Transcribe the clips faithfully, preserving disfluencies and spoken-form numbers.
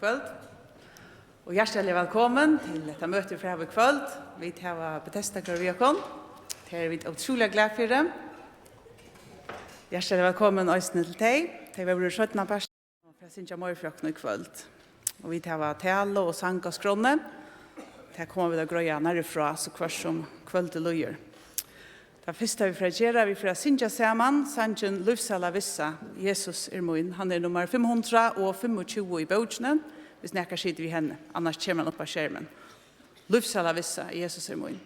Kvøld. Og hjartaliga vælkomin til hetta møtið vit fara hava í kvøld. Vit hava Bethesda-kór við okkum. Tað eru vit ótrúliga glað fyri. Hjartaliga vælkomin eisini til tey. Tey vóru seinna part. Og fara at syngja meir fyri okkum í kvøld. Og vit hava talu og sang á skránni. Tað koma vit at greiða nærri frá, so hvørt sum kvøldið líður. Tað fyrsta, vit fara at gera, vit fara at syngja saman sangin Lívsæla vissa, Jesus er mín. Hann er nummar fimm hundrað og fimmogtjúgu í bókini, viss nakar situr við henni, annars kemur hann upp á skermin. Lívsæla vissa, Jesus er mín.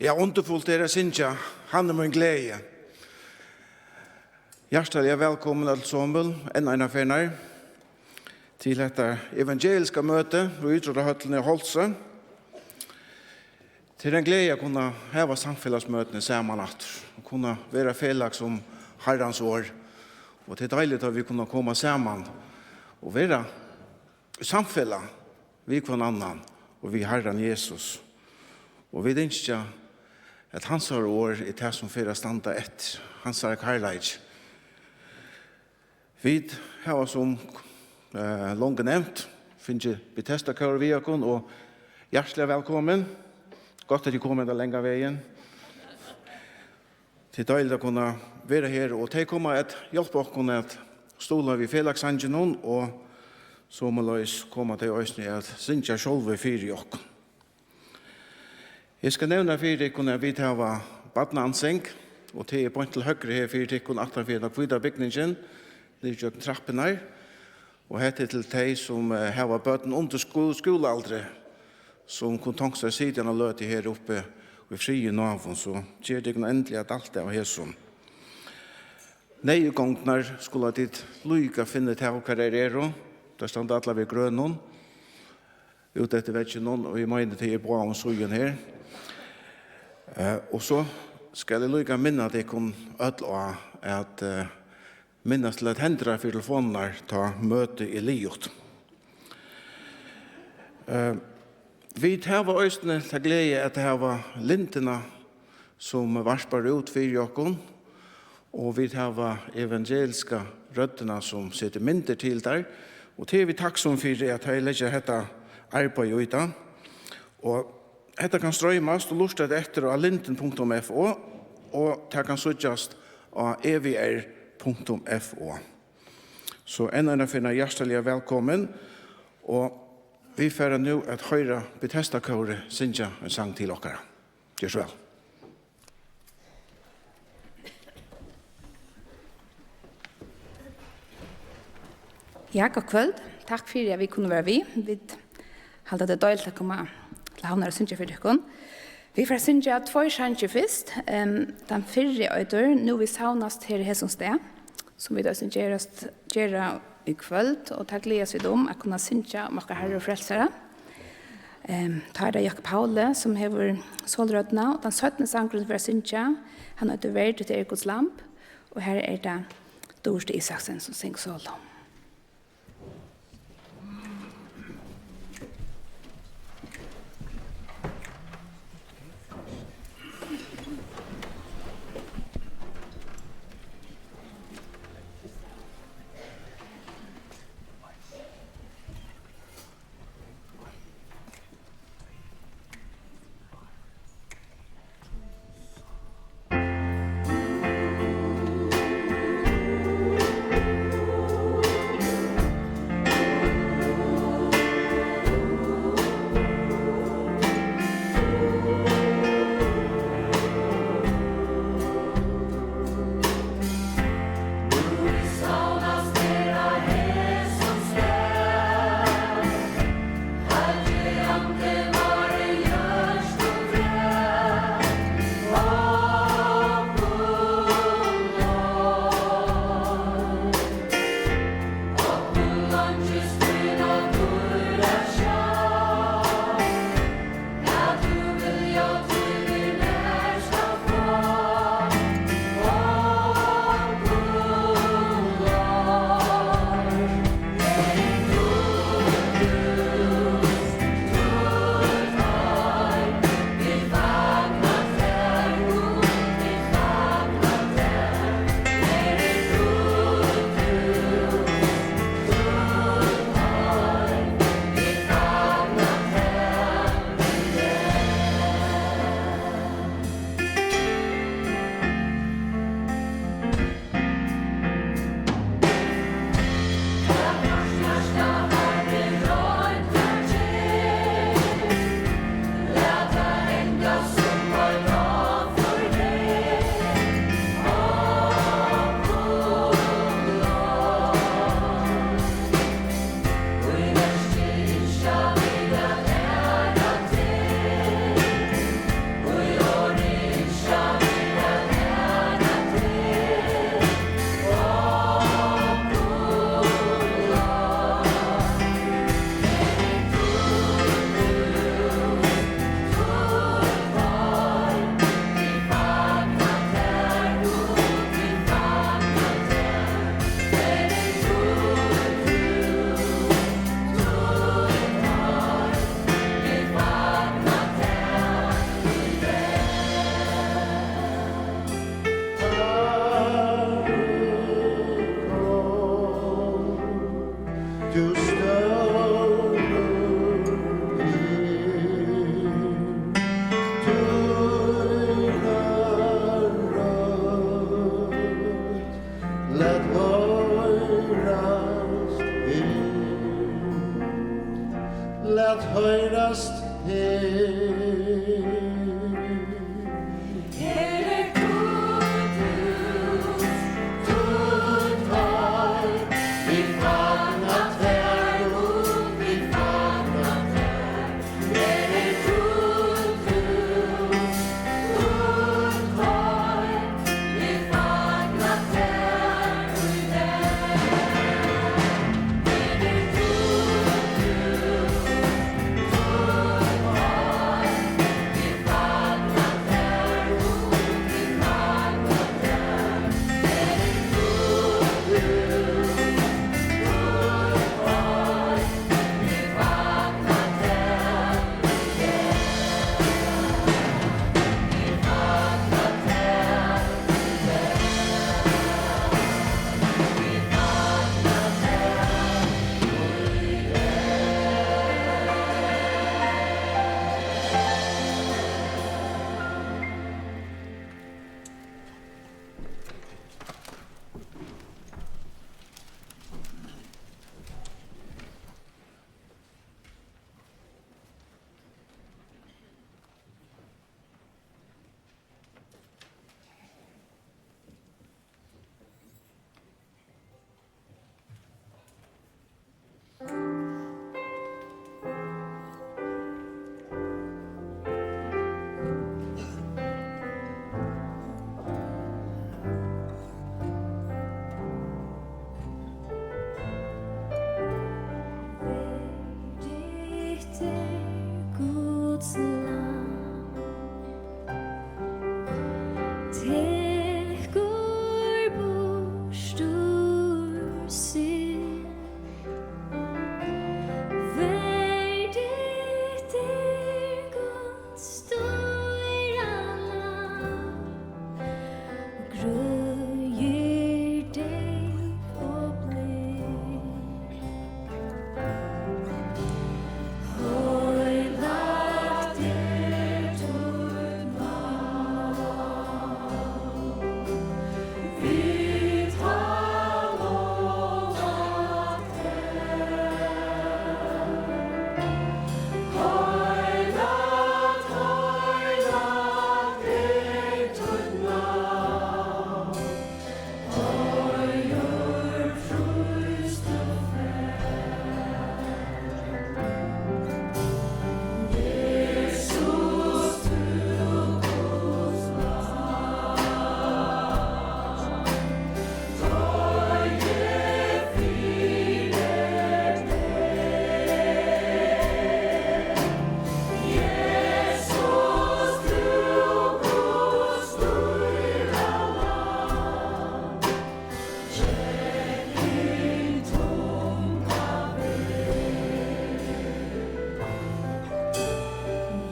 Ja, undurfult er at syngja, Hann er mín gleði. Hjartaliga vælkomin øll somul, enn eina ferð nær, til hetta evangeliska møti í Ítróttahøllini á Hálsi. Tað er ein gleði at kunna hava samfelagsmøtini saman aftur, og kunna vera felag sum Harrans orð. Og tað er deiligt, at vit kunna koma saman Og vera í samfelag við hvønn annan og við Harran Jesus. Og vit ynskja, at hansara orð er tað, sum fer at standa eftir, hansara kærleiki. Vit hava, sum, eh, longu nevnt, fingið Betesda-kór við okkum, og hjartaliga vælkomin. Gott, at tit komu hendan langa vegin. Tað er deiligt at kunna vera her, og tey koma at hjálpa okkum at stuðla við felagssanginum, og somuleiðis koma tey eisini at syngja sjálvi fyri okkum. Eg skal nevna fyri tykkum, at vit hava barnaansing, og tað er beint til høgru her fyri tykkum, aftan fyri henda hvíta bygningin, niður gjøgnum trappurnar. Og hetta er til tey, sum, eh, hava børn undir skú-, skúlaaldri, sum kunnu tonkt sær at sita eina løtu her uppi í friði og náðum, so ger tykkum endiliga dælt av hesum. Neyðugongdirnar skulu tit líka finna út av, hvar tær eru. Tær standa allar við grønum út eftir vegginum, og eg meini, tey eru báðum síðum her. Eh, og so skal eg líka minna tykkum øll á at, eh, minnast til at tendra fyri telefonirnar, tá møtið er liðugt. Eh, vit hava eisini ta gleði at hava Lindina, sum varpar út fyri okkum, og vit hava Evangeliska Røddina, sum setir myndir til tær, og tað eru vit takksom fyri, at tey leggja hetta arbeiði í tað. Og hetta kann stroymast og lurtast eftir á lindin punktum f o, og tað kann síggjast á e v r punktum f o. So enn eina ferð hjartaliga vælkomin, og vit fara nú at hoyra Betesda-kórið syngja ein sang til okkara. Ger so væl. Ja, gott kvøld. Takk fyri, at vit kunnu vera við. Vit halda, tað er deiligt at koma til Havnar og syngja fyri tykkum. Vit fara at syngja tveir sangir fyrst. Em, tann fyrri eitur Nú vit savnast her í hesum stað, sum vit eisini gerast, gera í kvøld, og tað gleðast vit um at kunna syngja um okkara Harra og Frelsara. Em, tá er tað Jakob Pauli, sum hevur solorøddina, og tann seinni sangurin, vit fara at syngja, hann eitur Verdigt er Guds lamb, og her er tað Durita Isaksen, sum syngur solo. Hoyrast her. Verdigt er Guds land. Tekur burtur synd. Verdigt er Guds stóra navn. Greiðir deyv og blind. Heilagt er títt navn. Vit hava lov at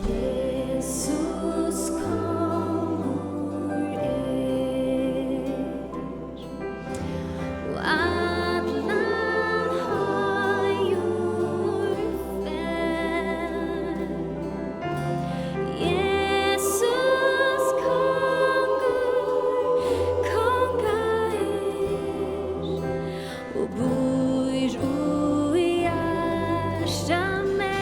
Jesus kongur er, og allan heiður fær. Jesus kongur konga er, og býr í hjarta mær.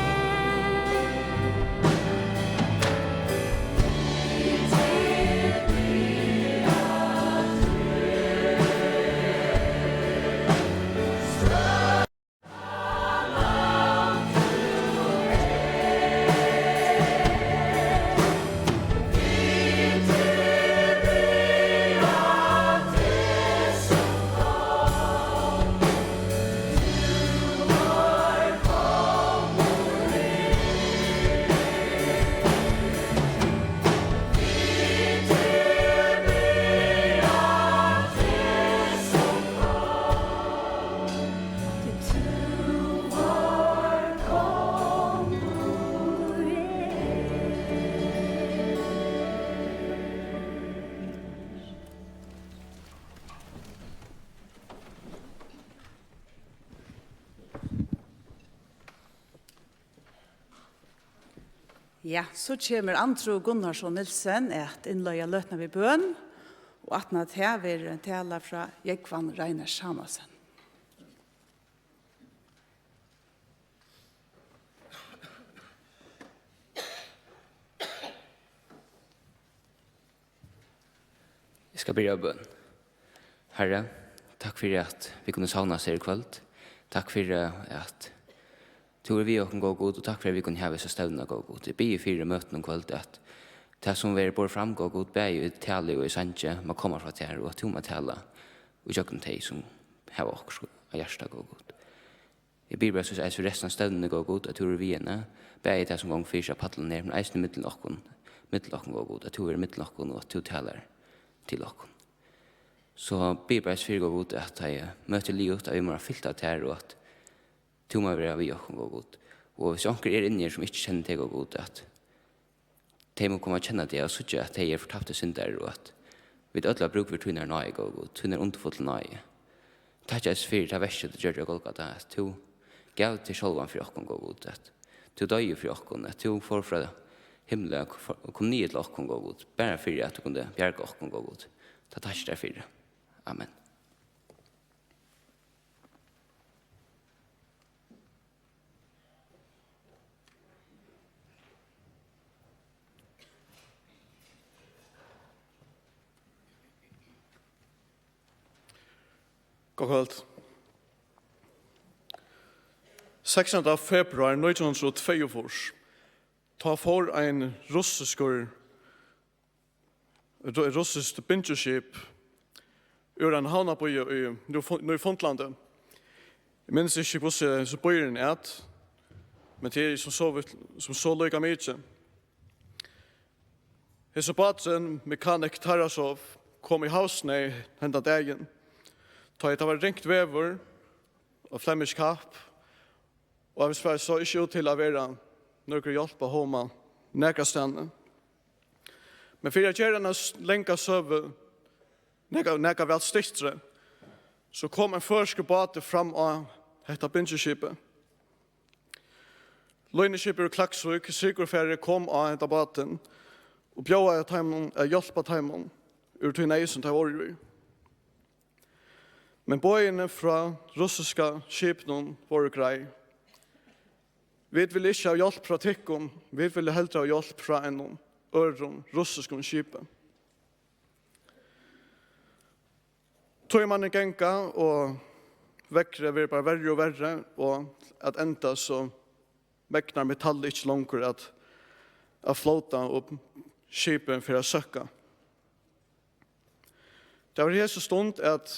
Ja, so kemur Andrew Gunnarsson Nielsen at innleiða løtuna við bøn, og aftan á tað verður ein tala frá Jógvan Reiners Samuelsen. Skal byrja við bøn. Harri, takk fyri, at vit kunnu savnast her í kvøld. Takk fyri, at tú ert við okkum, góði Gud, og takk fyri, at vit kunnu hava hesa stevnuna, góði Gud. Eg biði fyri møtinum í kvøld, at tað, sum verður borið fram, góði Gud, bæði í tali og í sangi, má koma frá tær, og at tú má tala ígjøgnum tey, sum hava okkurt á hjarta, góði Gud. Eg biði bara, so eisini fyri restina av stevnuni, góði Gud, at tú ert við henni, bæði tað, sum gongur fyri seg á pallinum her, men eisini millum okkum, millum okkum, góði Gud, at tú ert millum okkum, og at tú talar til okkum. So biði bara fyri, góði Gud, at tá eg møti liðugt, at vit má vera fylt av tær, og at tú má vera við okkum, góði Gud. Og hvis onkur er inni her, sum ikki kennir teg, góði Gud, at tey mugu koma at kenna teg og síggja, at tey eru fortaptir syndarar, og at vit øll hava brúk fyri tínari náði, góði Gud, tínari undurfullu náði. Takk, Jesus, fyri tað verkið, tú gjørdi á Golgata, at tú gavst teg sjálvan fyri okkum, góði Gud, at tú doyði fyri okkum, at tú fór frá himli og kom niður til okkum, góði Gud, bara fyri at tú kundi bjarga okkum, góði Gud. Tað takki eg tær fyri. Amen. Gott kvøld. Sekstanda februar nítjan hundrað og tveyogfýrs, tá fór ein russiskur ru-, russiskt bindiskip úr einum havnarbýi í Nýfundlandi. Eg minnist ikki, hvussu hesin býurin æt, men tað er sum so, sum so líka mikið. Hesin báturin, Mechanic Tarasov, kom í havsneyð henda dagin, tá ið tað var ringt veður og Flemish Cap, og hann sær so ikki út til at vera nøkur hjálp at hóma nakrastaðni. Men fyri at gera eina s-, langa søgu nakað, nakað væl styttri, so kom ein føroyskur bátur fram á hetta bindiskipið. Línuskipið úr Klaksvík, Sigurfari, kom á henda bátin og bjóðaði teimum at hjálpa teimum úr tí neyð, sum tey vóru í. Men boðini frá russiska skipinum vóru greið. Vit vilja ikki hava hjálp frá tykkum, vit vilja heldur hava hjálp frá einum øðrum russiskum skipi. Tímarnir ganga, og veðrið verður bara verri og verri, og at enda so megnar metallið ikki longur at, at flóta, og skipið fer at søkka. Tað var í hesi stund, at,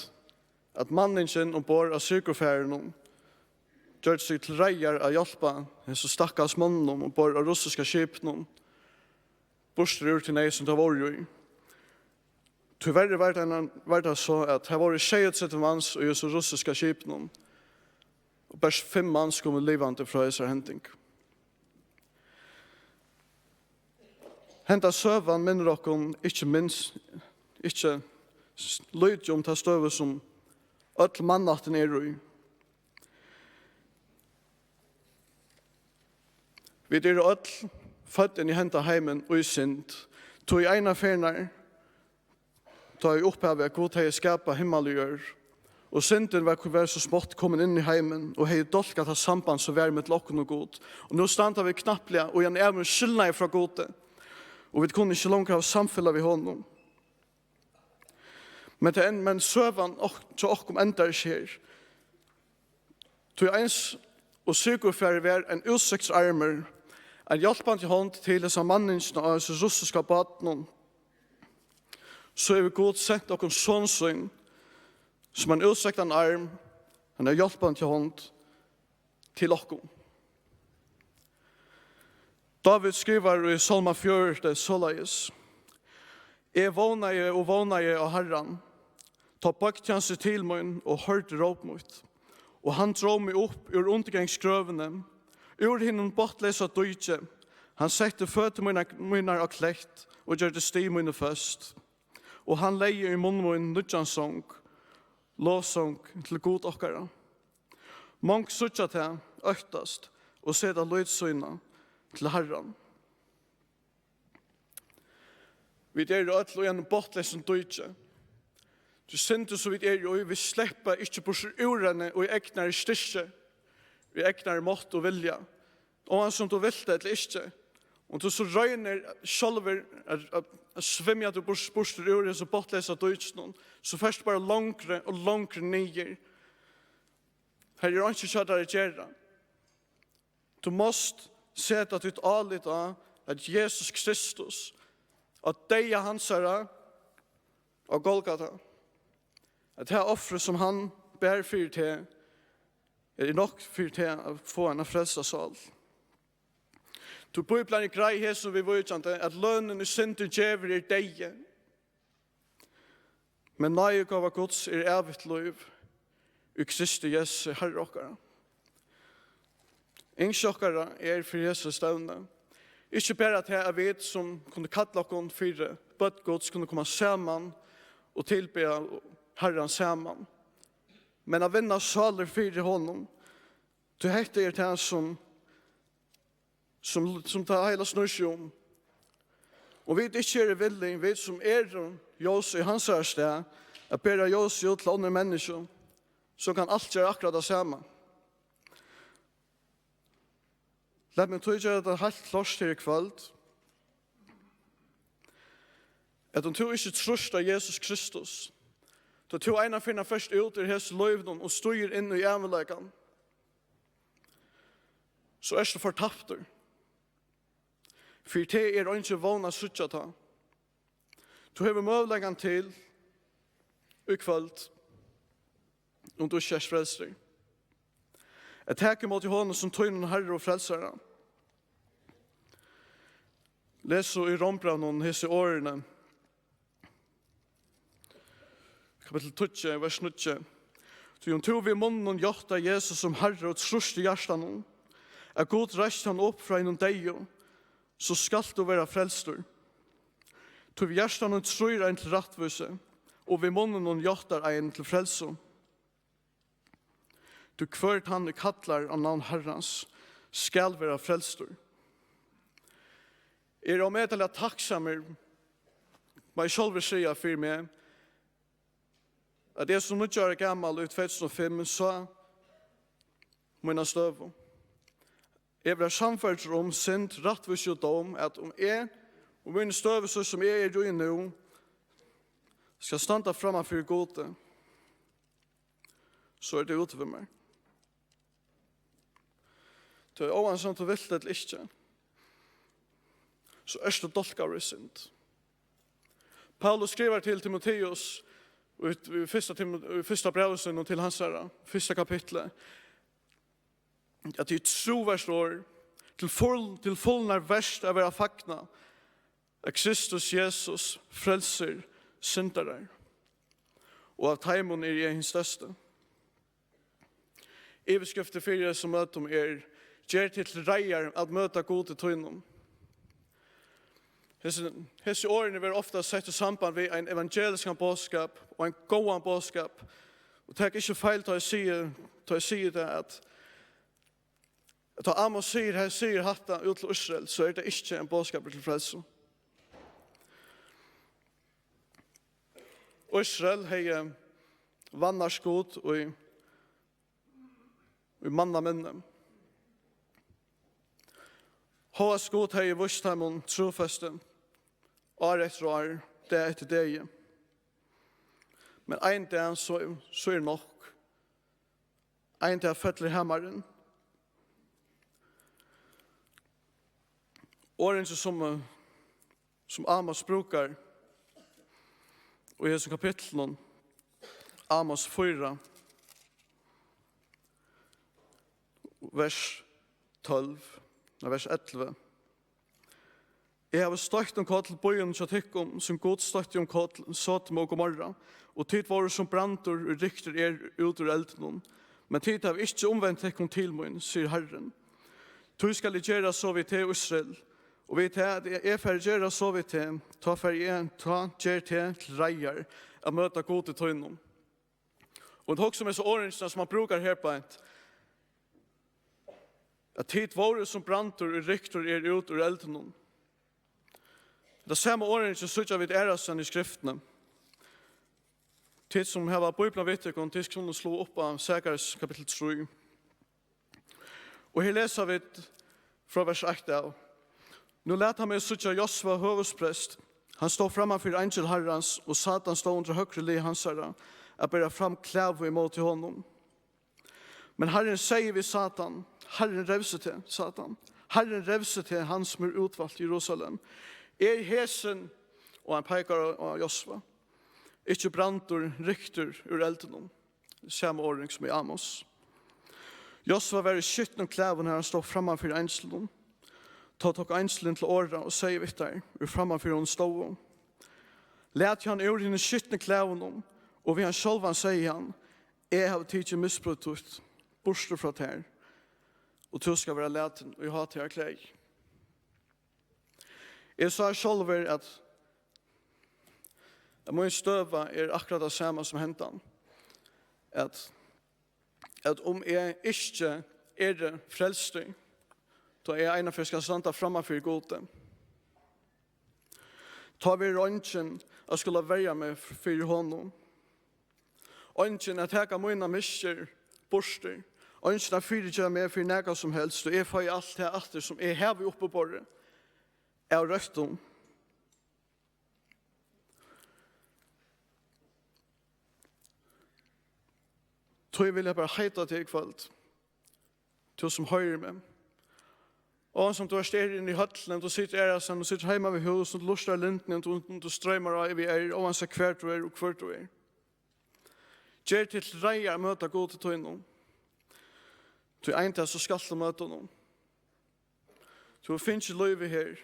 at manningin umborð á Sigurfarinum gjørdi seg til reiðar at hjálpa hesum stakkals monnunum umborð á russiska skipinum, burtur úr tí neyð, sum teir vóru í. Tíverri var tað, var tað so, at har vóru sjeyogtretivu mans í hesum russiska skipinum, og bert fimm mans komu livandi frá hesari hending. Henda søgan minnir okkum ikki minst, ikki s-, lítið um ta støðu, sum øll mannættin er í. Vit eru øll fødd inn í henda heimin í synd, tí eina ferðina, tá í upphavi, at Gud hevði skapað himmal og jørð, og syndin var, var so smátt komin inn í heimin og hevði dálkað tað samband, sum var millum okkum og Gud. Og nú standa vit knappliga í ein ævigum skilnaði frá Gudi, og vit kunnu ikki longur hava samfelag við honum. Men tað enn, men søgan ok-, hjá okkum endar ikki her. Tí eins og Sigurfari var ein útstrektur armur, ein hjálpandi hond til hesa manningina á hesum russiska bátinum, so hevur Gud sent okkum Son sín sum ein útstrektan arm, eina hjálpandi hond til okkum. Dávid skrivar í Sálma fjøruti soleiðis: Eg vónaði og vónaði á Harran, tá boygdi hann seg til mín og hoyrdi róp mítt. Og hann dró meg upp úr undirgangsgrøvini, úr hinum botnleysa díki. Hann setti føtur mínar, mínar á klett og gjørdi stig míni føst. Og hann legði í munn mín nýggjan song, lovsong til Gud okkara. Mong síggja tað, óttast og seta lit sína til Harran. Vit eru øll í einum botnleysum díki. Tí syndin, sum vit eru í, vit sleppa ikki burtur úr henni í egnari styrki, í egnari mátt og vilja, og sum tú vilt ella ikki. Um tú so roynir sjálvur at, at at svimja teg burt, burtur úr hesum botnleysa díkinum, so fert tú bara longri og longri niður. Her er einki hjá tær at gera. Tú mást seta títt álit á, at Jesus Kristus, á deyða hansara á Golgata, at tað ofrið, sum hann bar fyri teg, er nokk fyri teg at fáa eina frelsa sál. Tí Bíblian er greið hesum viðvíkjandi, at lønin, ið syndin gevur, er deyði. Men náðigáva Guds er ævigt lív í Kristi Jesusi, Harra okkara. Ynski okkara er fyri hesi stevnu, ikki bara tað, at vit, sum kunnu kalla okkum fyri børn Guds, kunnu koma saman og tilbiðja Harran saman, men at vinna sálir fyri honum. Tí hetta er tað, sum, sum, sum tað heila snýr seg um. Og vit ikki eru villig, vit sum eru ljós í hansara stað, at bera ljósið út til onnur menniskju, so kann alt gera akkurát tað sama. Lat meg tí gera tað heilt klárt her í kvøld, at um tú ikki trýrt á Jesus Kristus, tá tú eina ferðina fert út úr hesum lívinum og stígur inn í ævinleikan, so ert tú fortaptur. Fyri teg er eingin vón at síggja tá. Tú hevur møguleikan til í kvøld, um tú ikki ert frelstur, at taka ímóti honum sum tínum Harra og Frelsara. Les so í Rómbrævinum hesi orðini, kapittul tíggju, vers níggju: Tí um tú við munninum játtar Jesus sum Harra og trýrt í hjartanum, at Gud reisti hann upp frá hinum deyðu, so skalt tú vera frelstur. Tí við hjartanum trýr ein til rættvísi, og við munninum játtar ein til frelsu. Tí hvør tann, ið kallar á navn Harrans, skal vera frelstur. Eg eri ómetaliga takksamur, má eg sjálvur siga fyri meg, at eg sum níggju ára gamal í tvey túsund og fimm sá mína støðu. Eg var sannførdur um synd, rættvísi og dóm, at um eg og mín støða, so sum eg eri í nú, skal standa framman fyri Gudi, so er tað úti við mær. Tí óansæð um tú vilt ella ikki, so ert tú dálkaður í synd. Paulus skrivar til Timoteus í, í fyrsta Timo-, í fyrsta brævi sínum til hansara, fyrsta kapitli, at tað er trúvert orð, til full-, til fulnar vert at vera fagnað, at Kristus Jesus frelsir syndarar, og av teimum eri eg hin størsti. Yvirskriftin fyri hesum møtum er: Ger teg til reiðar at møta Gudi tínum. Hesi, hesi orðini verða ofta sett í samband við ein evangeliskan boðskap og ein góðan boðskap. Og tak ikki feil, tá eg sigi, tá eg sigi tað, at, at tá Amos sigur, her sigur hatta út til Ísrael, so er tað ikki ein boðskapur til frelsu. Ísrael hevði vanært Gud í, í mannaminni. Hóast Gud hevði víst teimum trúfesti ár eftir ár, dag eftir degi. Men ein dag, so, so er nokk. Ein dag fellur hamarin. Orðini, sum, sum Amos brúkar í hesum kapitlinum, Amos fýra, vers tólv, nei, vers ellivu: Eg havi stoytt um koll býunum hjá tykkum, sum Gud stoytti um koll Sodom og Gomorra, og tit vóru sum brandur, ið ryktur er út úr eldinum. Men tit hava ikki umvent tykkum til mín, sigur Harrin. Tí skal eg gera so við teg, Ísrael, og við tað, at eg fari gera so við teg, tá fari eg, tá ger teg til reiðar at møta Gudi tínum. Og hugsa um hesa orðingina, sum hann brúkar her beint, at tit vóru sum brandur, ið ryktur er út úr eldinum. Tað sama orðingin síggja vit aðrastaðni í Skriftini. Tit, sum hava Bíbliuna við tykkum, tit kunnu sláa upp á Sakaris kapittul trý. Og her lesa vit frá vers eitt av: Nú læt hann meg síggja Josva høvuðsprest, Hann stóð framman fyri eingil Harrans, og Satan stóð undir høgru lið hansara, at bera fram klæðu ímóti honum. Men Harrin segði við Satan: Harrin revsi teg, Satan. Harrin revsi teg, hann sum er útvalt Jerusalem. Er hesin, og hann peikar á, á Josva, ikki brandur ryktur úr eldinum? Sama orðing sum í Amos. Josva var í skitnum klæðum, har hann stóð framman fyri eingilinum. Tá tók eingilin til orða og segði við teir, ið framman fyri honum stóðu: Latið hann úr hinum skitnu klæðunum, og við hann sjálvan segði hann: Eg havi tikið misbrot títt burtur frá tær, og tú skalt vera latin í hátíðarklæði. Eg sá sjálvur, at, at mín støða er akkurát tað sama sum hendan, at, at um eg ikki eri frelstur, tá eg einaferð skal standa framman fyri Gudi, tá verður eingin at skula verja meg fyri honum. Eingin at taka mínar misgerðir burtur. Eingin at fyrigeva meg fyri nakað sum helst, og eg fái alt tað aftur, sum eg havi uppiborið av røktum. Tí vil eg bara heita teg í kvøld, tú sum hoyrir meg. Og sum tú ert inni í høllini, tú situr aðrastaðni, tú situr heima við hús, og tú lurtar lindini, og tú, tú streymar á við eyr, óansett hvar tú er og hvør tú er. Ger teg til reiðar at møta Gudi tínum. Tí ein dag so skalt tú møta honum. Tú hevur fingið lívið her.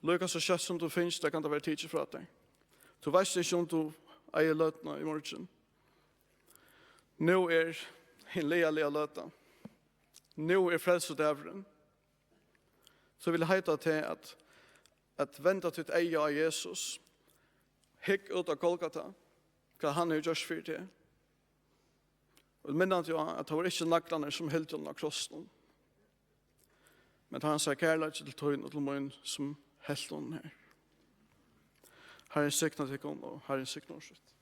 Líka so skjótt sum tú finst, tað kann tað vera tikið frá tær. Tú veitst ikki, um tú eigur løtuna í morgin. Nú er hin laga, laga løta. Nú er frelsudagurin. So vil eg heita teg at, at venda títt eyga á Jesus. Hygg út á Golgata, hvat hann hevur gjørt fyri teg. Og minna teg á, at tað vóru ikki naglarnir, sum hildu honum á krossinum, men tað var hansara kærleiki til tín og til mín, sum helt honum har. Harrin signi tykkum, og Harrin signi orð sítt.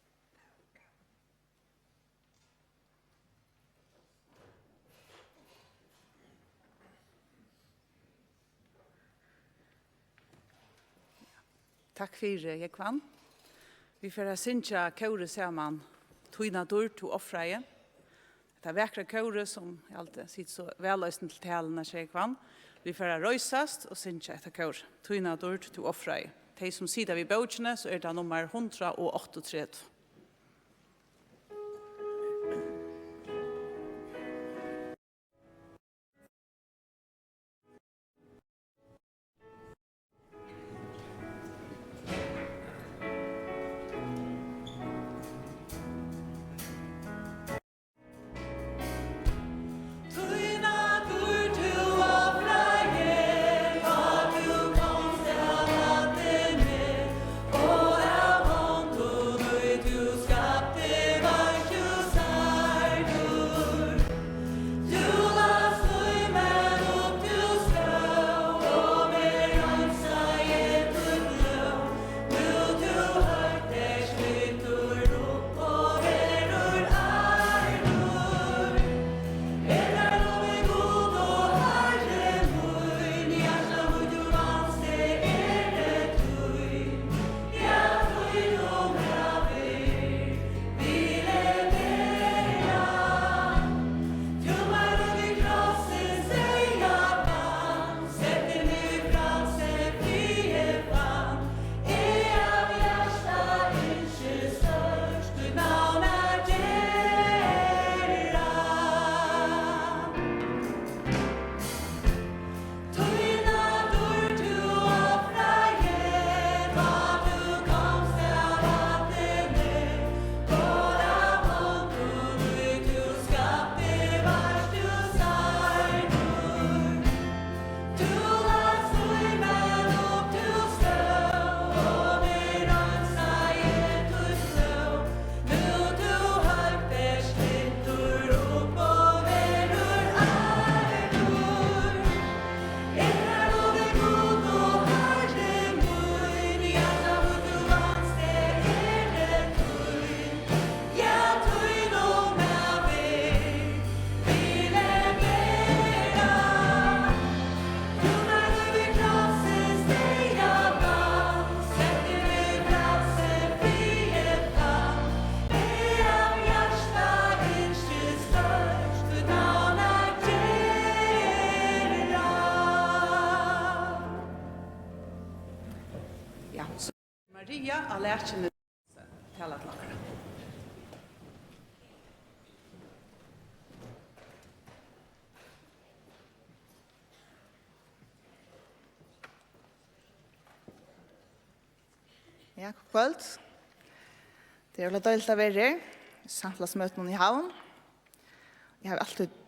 Takk fyri, Jógvan. Vit fara at syngja kórið saman, Tína dýrd tú ofraði. Hetta vakra kórið, sum eg haldi situr so væl eisini til taluna, Jógvan. Vit fara at reisast og syngja hetta kórið, Tína dýrd tú ofraði. Tey, sum sita við bókini, so er tað nummar hundrað og áttaogtretivu. Ria á lakið tala til okkara. Ja, gott kvøld. Tað er øgiliga deiligt at vera her, samfelagsmøtunum í Havn. Eg havi altíð,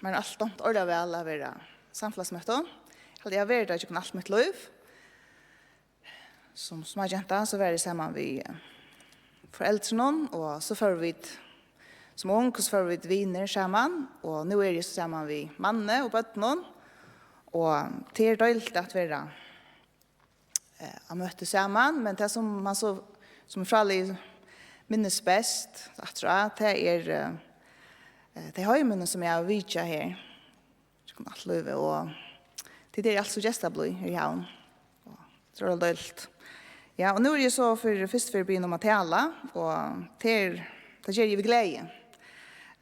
mær er altíð dámt øgiliga væl at vera samfelagsmøtum. Eg haldi, eg havi verið har gjøgnum alt mítt lív. Sum smágenta, so var eg saman við, eh, foreldrunum, og so fóru vit, sum ung, so fóru vit vinir saman, og nú eri eg so saman við manni og børnum, og tað er deiligt at vera, eh, á møti saman, men tað sum man so, sum eg fráleiðis minnist best aftur á, tað er, eh, eh, tey heimini sum eg havi vitjað her gjøgnum alt lívið, og tit eru altíð so gestablíð her í Havn. Og tað er øgiliga deiligt. Ja, og nú eri eg so fyri, fyrst fyri biðin um at tala, og tað er, tað geri eg við gleði.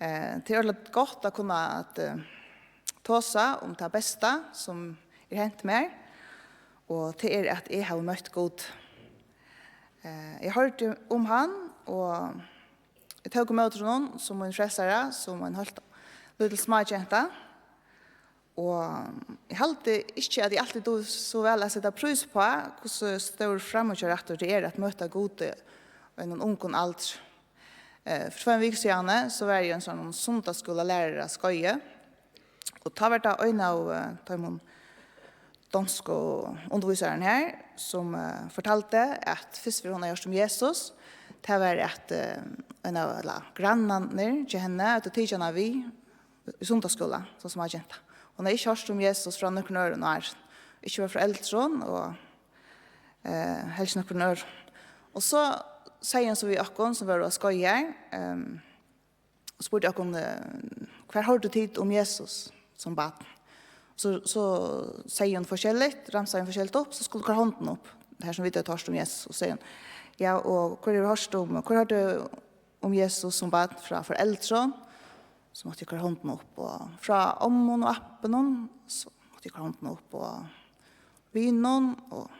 Eh, tað er øgiliga gott at kunna at, eh, tosa um tað besta sum er hent mær, og tað er, at eg havi møtt Gud. Eh, eg hoyrdi um hann, og eg tók ímóti honum sum mín frelsara, sum ein heilt lítil smágenta. Og eg haldi ikki, at eg altíð dugi so væl at seta prís uppá, hvussu stór framíhjárættur tað er at møta Gudi í einum ungum aldri. Eh, fyri tveim vikum síðani, so var eg í ein sånn sunnudagsskúlalæraraskeiði, og tá var tað ein av, eh, teimum donsku undirvísararnar her, sum, eh, fortaldi, at fyrst ferð hon hevði hoyrt um Jesus, tað var at, eh, ein av, ella grannarnir hjá henni, høvdu tikið hana við í sunnudagsskúla, sum smágenta. Hon hevði ikki hoyrt um Jesus frá nøkrum øðrum áðrenn. Ikki frá foreldrum og, eh, helst nøkrum øðrum. Og so segði hon so við okkum, sum vóru á skeiði her, ehm, og spurdi okkum, eh, "Hvar hoyrdu tit um Jesus sum barn?" So, so segði hon forskelligt, ramsaði hon forskelligt upp, so skuldi koyra hondina upp, har sum vit høvdu hoyrt um Jesus, og segði hon, "Ja, og hvør hevur hoyrt um, hvør hoyrdi um Jesus sum barn frá foreldrum?" So mátti eg koyra hondina upp, og frá ommunum og abbunum, so mátti eg koyra hondina upp, og vinum, og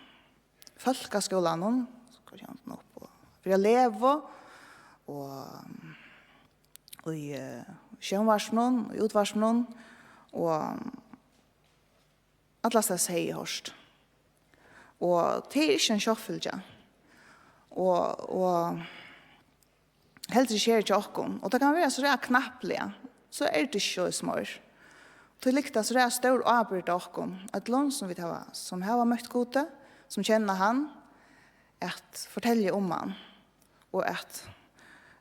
fólkaskúlanum, so koyri eg hondina upp, og fyri at leva, og, og í, eh, sjónvarpinum, í útvarpinum, og allastaðni hevði eg hoyrt. Og tað er ikki ein sjálvfylgja. Og, og heldur ikki her hjá okkum. Og tað kann vera so ræða knappliga, so er tað ikki so sum er. Tí liggur tað so ræða stór ábyrgd á okkum, øllum sum vit hava, sum hava møtt Gudi, sum kenna hann, at fortelja um hann og at,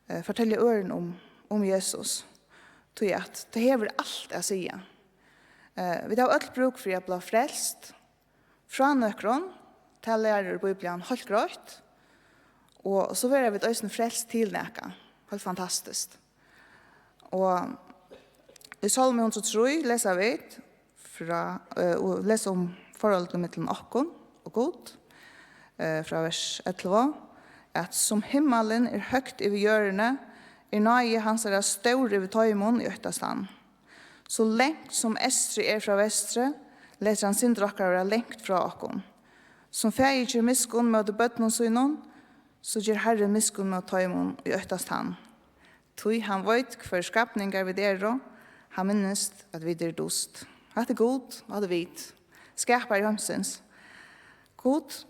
eh, fortelja øðrum um, um Jesus. Tí at tað hevur alt at siga. Eh, vit hava øll brúk fyri at blíva frelst frá nøkrum, tað lærir Bíblian heilt greitt, og so verða vit eisini frelst til nakað, heilt fantastiskt. Og í Sálmi hundrað og trý lesa vit frá, eh, og lesa um forholdið millum okkum og Gud, eh, frá vers ellivu, at sum himmalin er høgt yvir jørðini, er náði hansara stór yvir teimum, ið óttast hann. So langt sum eystrið er frá vestri, letur hann syndir okkara vera langt frá okkum. Sum faðir ger miskunn móti børnum sínum, so ger Harrin miskunn móti teimum, ið óttast hann. Tí hann veit, hvørjir skapningar vit eru, hann minnist, at vit eru dust. Hatta er Gud, og hatta er vit, skapari heimsins. Gud,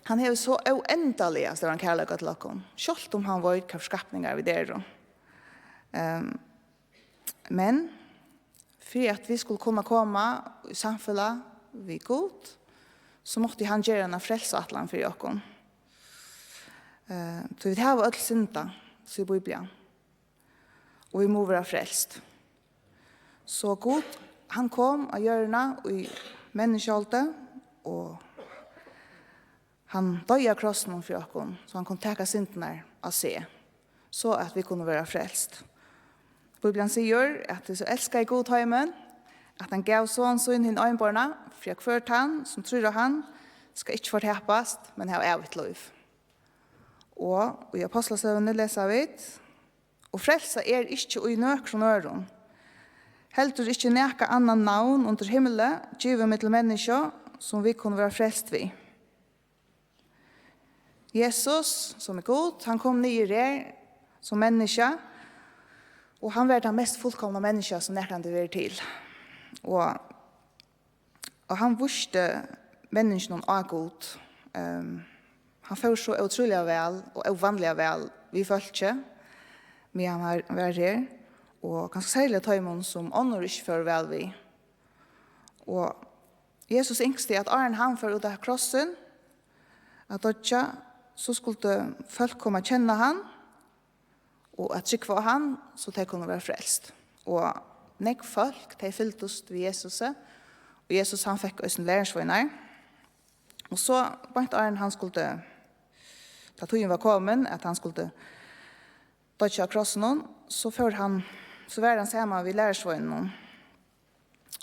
hann hevur so óendaliga stóran kærleika til okkum, sjálvt um hann veit, hvørjir skapningar vit eru. Ehm, Men fyri at vit skulu kunna koma í samfelag við Gud, so mátti hann gera eina frelsuætlan fyri okkum. Eh, tí vit hava øll syndað, sigur Bíblian, og vit mugu vera frelst. So Gud, hann kom á jørðina í menniskjaholdi, og hann doyði á krossinum fyri okkum, so hann kundi taka syndirnar á seg, so at vit kunnu vera frelst. Bíblian sigur, at tí so elskaði Gud heimin, at hann gav son sín hin einborna, fyri at hvør tann, sum trýr á hann, skal ikki fortapast, men hava ævigt lív. Og í Apostlasøguni lesa vit, og frelsa er ikki í nøkrum øðrum, heldur ikki nakað annað navn undir himli givið millum menniskju, sum vit kunnu vera frelst við. Jesus, sum er Gud, hann kom niður her sum menniskja, og hann var tað mest fullkomna menniskja, sum nakrantíð verður til. Og, og hann vísti menniskjunum á Gud. Um, hann fór so ótrúliga væl og óvanliga væl við fólki, meðan hann var, var her, og kanska serliga teimum, sum onnur ikki fóru væl við. Og Jesus ynskti, at áðrenn hann fór út á krossin at doyggja, so skuldu fólk koma at kenna hann og at trúgva á hann, so tey kunnu vera frelst. Og nógv fólk, tey fylgdust við Jesusi, og Jesus, hann fekk eisini lærisveinar. Og so, beint áðrenn hann skuldi, tá tíðin var komin, at hann skuldi doyggja á krossinum, so fór hann, so var hann saman við lærisveinunum,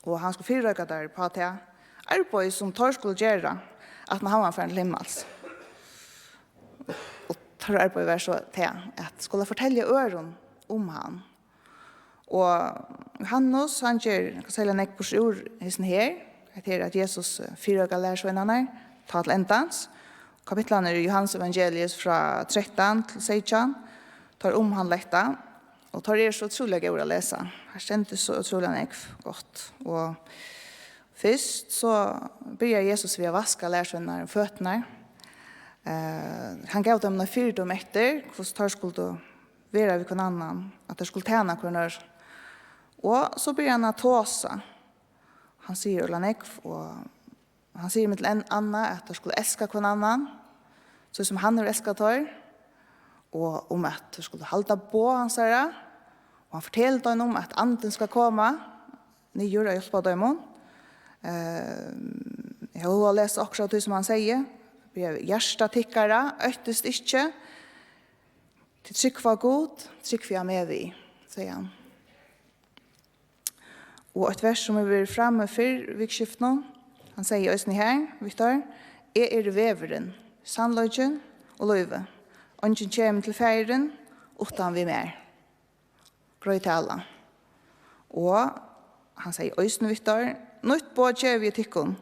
og hann skuldi fyrireika teir upp á tað arbeiði, sum teir skuldu gera, aftan á hann var farin til himmals. Og teirra arbeiði var so tað, at skula fortelja øðrum um hann. Og Johannes, hann ger, kann siga, nógv burtur úr hesum her. Hetta er, at Jesus, eh, fyrireikar lærisveinarnar, tá til endans. Kapitlarnir í Johannes evangeliet frá trettan til seytjan, teir umhandla hetta, og teir eru so ótrúliga góðir at lesa. Her stendur so ótrúliga nógv gott. Og fyrst so byrjar Jesus við at vaska lærisveinarnar um føturnar. Eh, hann gav teimum eina fyridømi eftir, hvussu teir skuldu vera við hvønn annan, at teir skuldu tæna hvønn øðrum. Og so byrjar hann at tosa. Hann sigur øgiliga nógv, og hann sigur millum enn annað, at teir skulu elska hvønn annan, so sum hann hevur elskað teir, og um at teir skulu halda boð hansara, og hann fortelur teimum um, at andin skal koma niður og hjálpa teimum. Eh, eg havi hug at lesa okkurt av tí, sum hann segði. Byrja við: Hjarta tykkara, óttist ikki, tit trúgva á Gud, trúgvið á meg við, segði hann. Og eitt vers, sum hevur verið frammi fyrr í vikuskiftinum, hann segði eisini her, Viktor: Eg eri vegurin, sannleikin og lívið. Eingin kemur til Faðirin uttan við mær. Greið tala. Og hann segði eisini, Viktor: Nýtt boð gevi eg tykkum,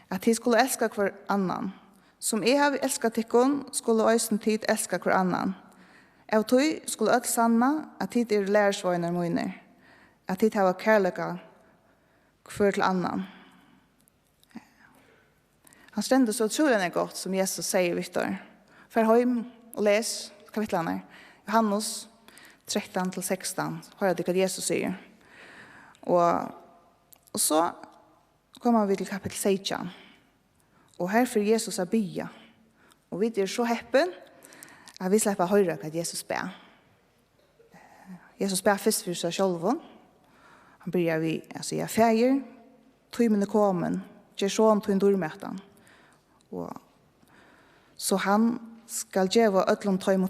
at tit skulu elska hvør annan. Sum eg havi elskað tykkum, skulu eisini tit elska hvør annan. Av tí skulu øll sanna, at tit eru lærisveinar mínir, at tit hava kærleika hvør til annan. Hann stendur so ótrúliga nógv gott, sum Jesus segði, Viktor. Far heim og les kapitlarnar. Johannes trettan til sekstan. Hoyra tit, hvat Jesus sigur. Og, og so koma vit til kapitel seytjan. Og her fer Jesus at biðja. Og vit eru so heppin, at vit sleppa at hoyra, hvat Jesus bað. Jesus bað fyrst fyri seg sjálvum. Hann byrjar við at siga: Faðir, tímin er komin, ger son tín dýrmætan. Og so hann skal geva øllum teimum,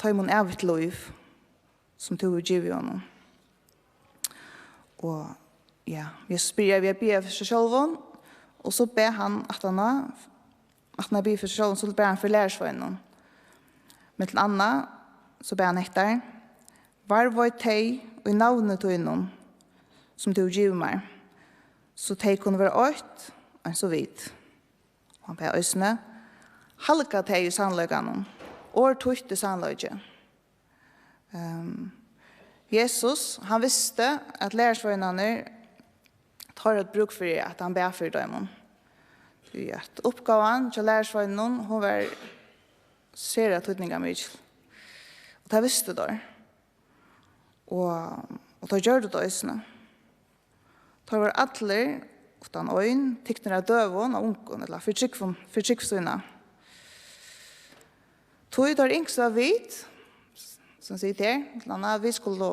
teimum ævigt lív, sum tú hevur givið honum. Og ja, Jesus byrjar við at biðja fyri seg sjálvum, og so bað hann aftaná, aftaná at biðja fyri seg sjálvum, so bað hann fyri lærisveinunum. Millum annað, so bað hann hetta: Varðveit tey í navni tínum, sum tú hevur givið mær, so tey kunnu vera eitt, eins og vit. Og hann bað eisini: Halga tey í sannleikanum, orð títt er sannleiki. Ehm, Jesus, hann visti, at lærisveinarnir, teir høvdu brúk fyri, at hann bað fyri teimum. Tí at uppgávan hjá lærisveinunum, hon var sera týdningarmikil. Og tað vistu teir. Og, og teir gjørdu tað eisini. Teir vóru allir, uttan ein, tiknir av døgum og ungum, ella fyri trúgv, fyri trúgv sína. Tí teir ynsktu, at vit, sum situr her, millum annað, vit skulu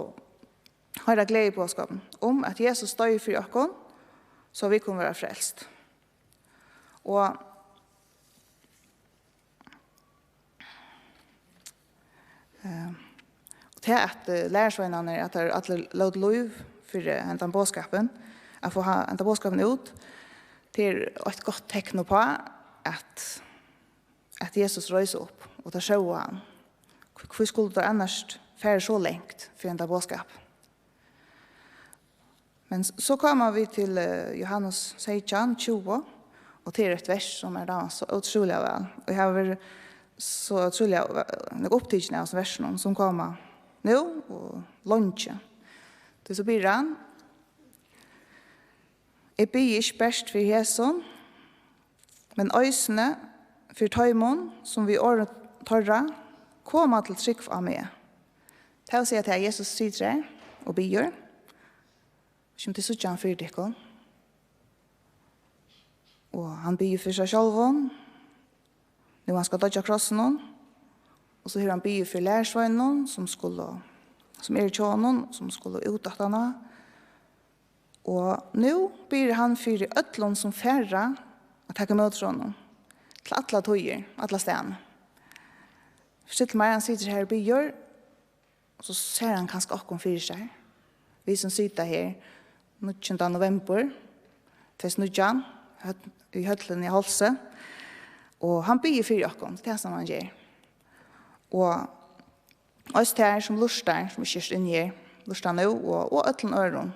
hoyra gleðiboðskapin um, at Jesus doyði fyri okkum, so vit kunnu vera frelst. Og Eh, og tað at, eh, lærisveinarnir, at teir allir lótu lív fyri hendan boðskapin, at fáa ha-, hendan boðskapin út, tað er eitt gott tekn uppá, at, at Jesus reis upp, og teir sóu hann. Hví, hví skuldu teir annars fara so langt fyri hendan boðskap? Men s-, so koma vit til, eh, Johannes seytjan tjúgu, og tað er eitt vers, sum mær dámar so ótrúliga væl. Og eg havi verið so ótrúliga, eh, nógv upptikin av hesum versunum, sum koma nú og leingi. Tí so biður hann: Eg biði ikki bert fyri hesum, men eisini fyri teimum, sum við orðum teirra koma til trúgv á meg. Tað vil siga, at Jesus situr her og biður, sum tit síggja hann fyri tykkum. Og hann biður fyri seg sjálvum, nú hann skal doyggja á krossinum. Og so hevur hann biðið fyri lærisveinunum, sum skulu, sum eru hjá honum, sum skulu út aftaná. Og nú biður hann fyri øllum, sum fara at taka ímóti honum, til allar tíðir, allar staðir. Forstillið mær, hann situr her og biður, og so sær hann kanska okkum fyri sær. Vit sum sita her níggjunda novembur tvey túsund og nítjan, høll-, í høllini á Hálsi. Og hann biður fyri okkum, tað er tað, sum hann ger. Og eisini tær, sum lurtar, sum ikki eru inni her, lurta nú, og, og øllum øðrum,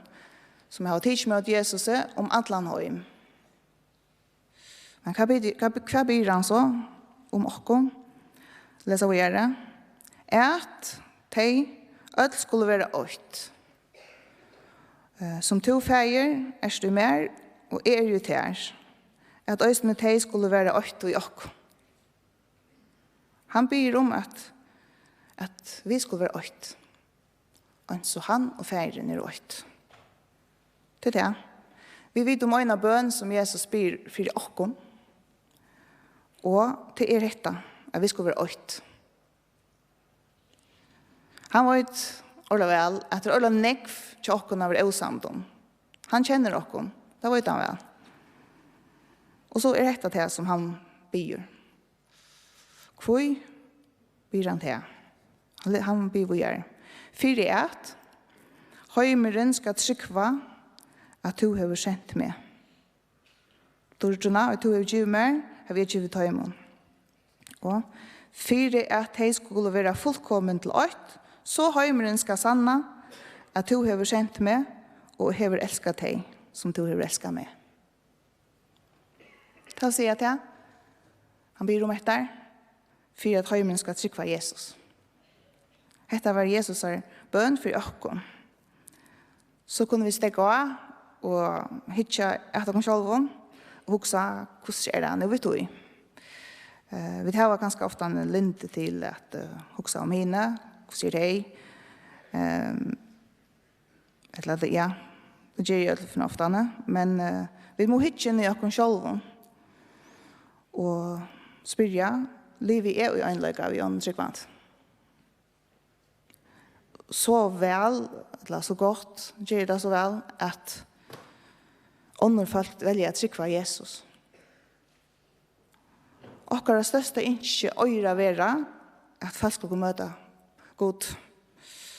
sum hava tikið ímóti Jesusi, um allan heim. Men hvat biður, hvat, hvat biður hann so um okkum? Lesa víðari. At tey øll skulu vera eitt. Eh, sum tú, Faðir, ert í mær, og eg eri í tær, at eisini tey skulu vera eitt í okkum. Hann biður um, at, at vit skulu vera eitt, eins og hann og Faðirin eru eitt. Tað er tað. Vit vita um eina bøn, sum Jesus biður fyri okkum, og tað er hetta, at vit skulu vera eitt. Hann veit ordiliga væl, at tað er ordiliga nógv hjá okkum at vera ósamd um. Hann kennir okkum, tað veit hann væl. Og so er hetta tað, sum hann biður. Hví biður hann tað? Hann le-, hann biður víðari. Fyri at heimurin skal trúgva, at tú hevur sent meg. Dýrdina, ið tú hevur givið mær, havi eg givið teimum. Og fyri at tey skulu vera fullkomin til eitt, so heimurin skal sanna, at tú hevur sent meg og hevur elskað tey, sum tú hevur elskað meg. Tað vil siga tað. Hann biður um hetta, fyri at heimurin skal trúgva Jesus. Hetta var Jesusar bøn fyri okkum. So kunnu vit steðga á og hyggja at okkum sjálvum og hugsa: Hvussu er tað nú við tí? Eh, vit hava kanska ofta ein lyndi til at, eh, hugsa um hini, hvussu eru tey? Ehm, ella at, ja, tað geri eg øll fyri oftani, men, eh, vit mugu hyggja inn í okkum sjálvum og spyrja: Livi eg í einleika við onnur trúgvandi? So væl, ella so gott, geri eg tað so væl, at onnur fólk velja at trúgva Jesus? Okkara størsta ynski eigur at vera, at fólk skulu møta Gud.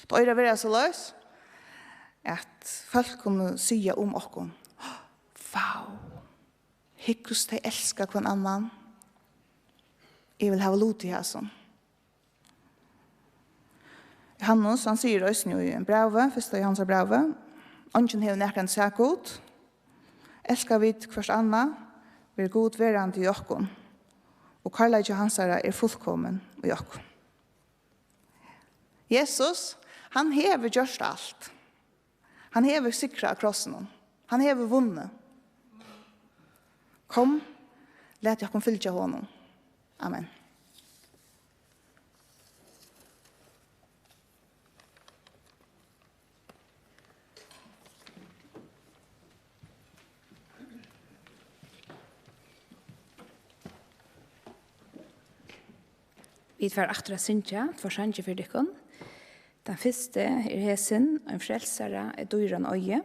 Tað eigur at vera soleiðis, at fólk kunnu siga um okkum: Vá, hygg, hvussu tey elska hvønn annan. Eg vil hava lut í hasum. Johannes, hann sigur eisini í ein brævi, fyrsta Johannesar brævi: Eingin hevur nakrantíð sæð Gud. Elska vit hvørt annað, verður Gud verandi í okkum, og kærleiki hansara er fullkomin í okkum. Jesus, hann hevur gjørt alt. Hann hevur sigrað á krossinum. Hann hevur vunnið. Kom, lat okkum fylgja honum. Amen. Vit fara aftur at syngja tveir sangir fyri tykkum. Tann fyrsti er hesin: Ein frelsara er dýran eigi,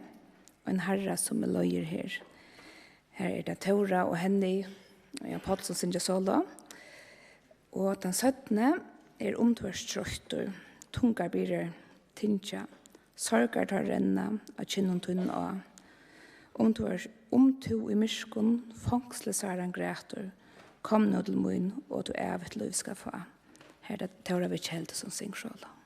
ein Harra, sum meg leiðir her. Her er tað Tóra og Henny og Jan Páll, sum syngja solo. Og tann seinni er: Um tú ert troyttur, tungar byrðar tyngja, sorgar tær renna á kinnum tínum á. Um tú ert, um tú í myrkum fongsli sáran grætur, kom nú til mín, og tú ævigt lív skal fá. Her er tað Tóra við Keldu, sum syngur solo.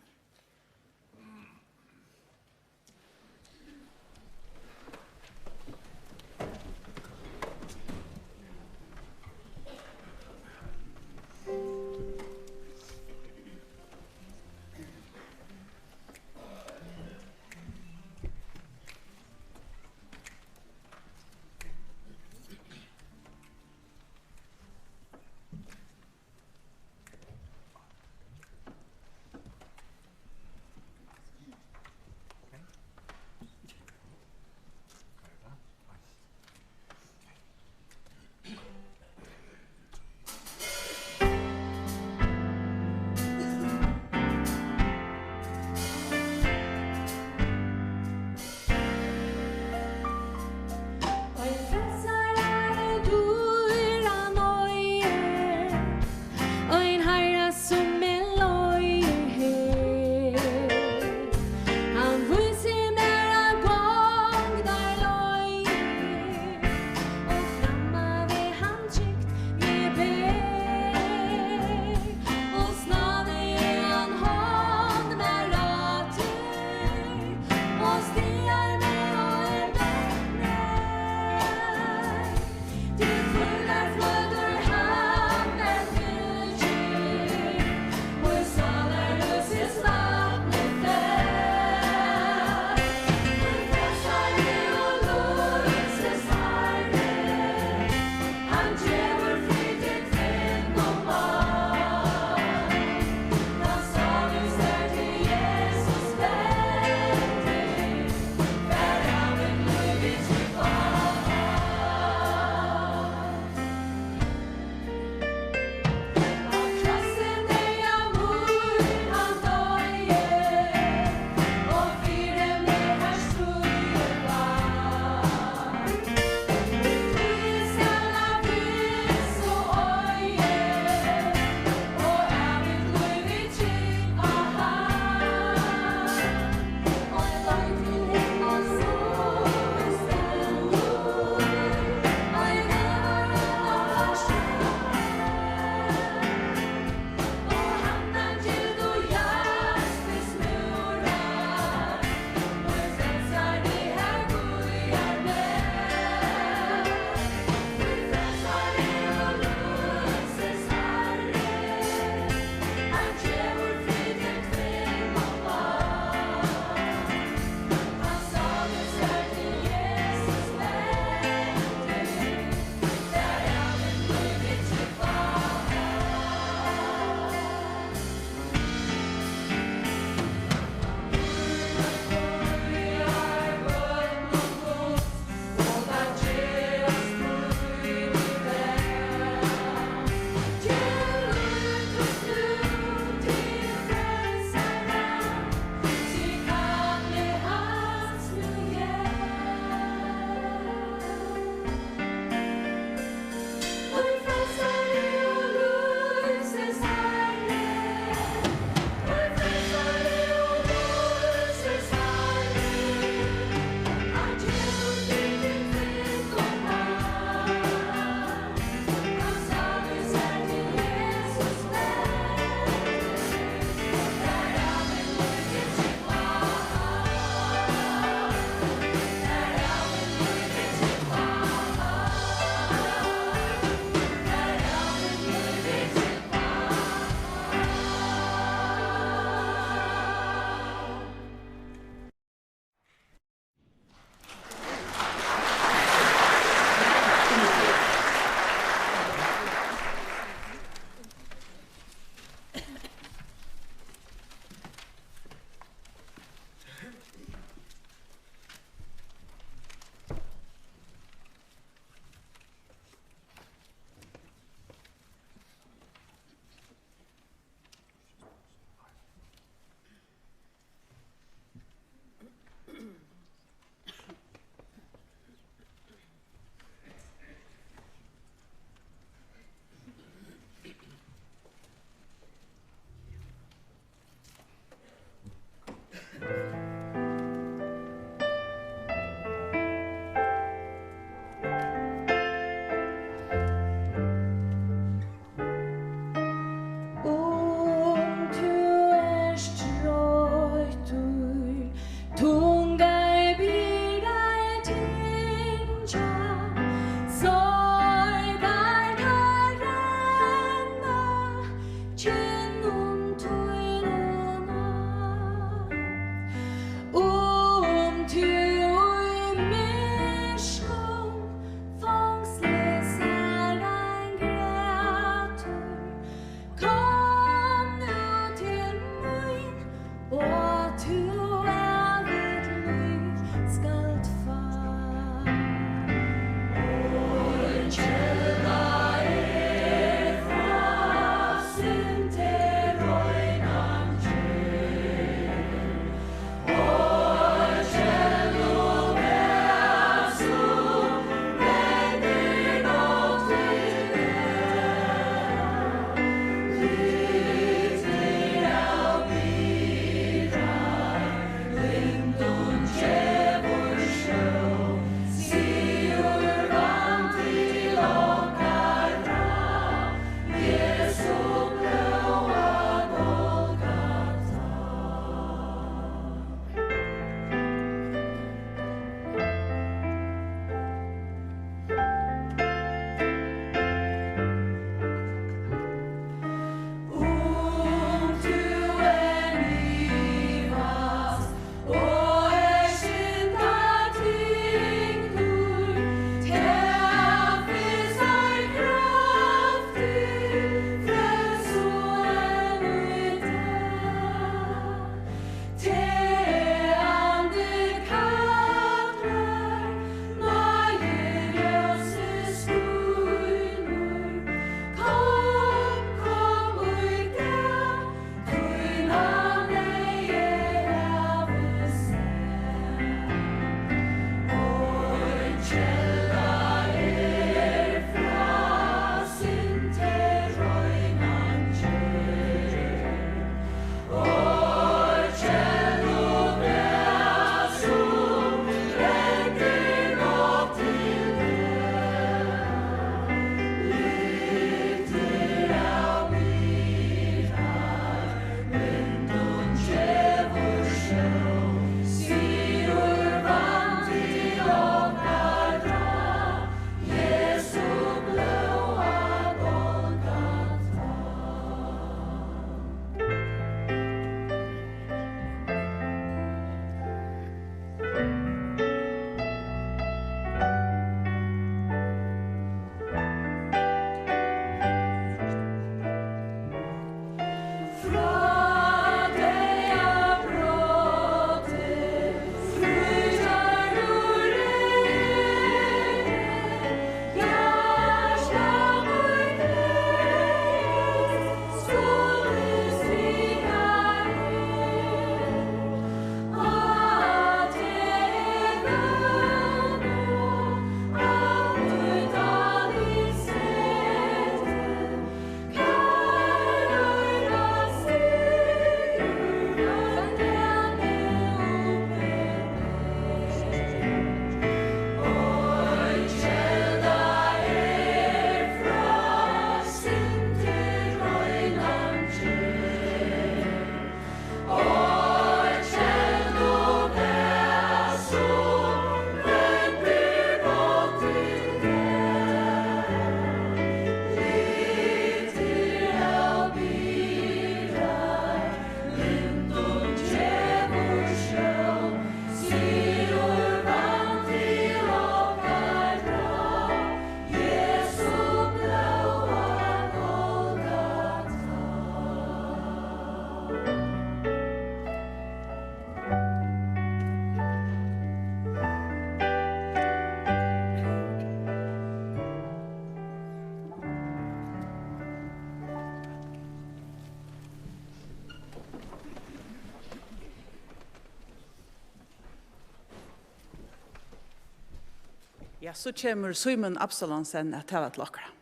Ja, so kemur Símun Absalonsen at tala til okkara.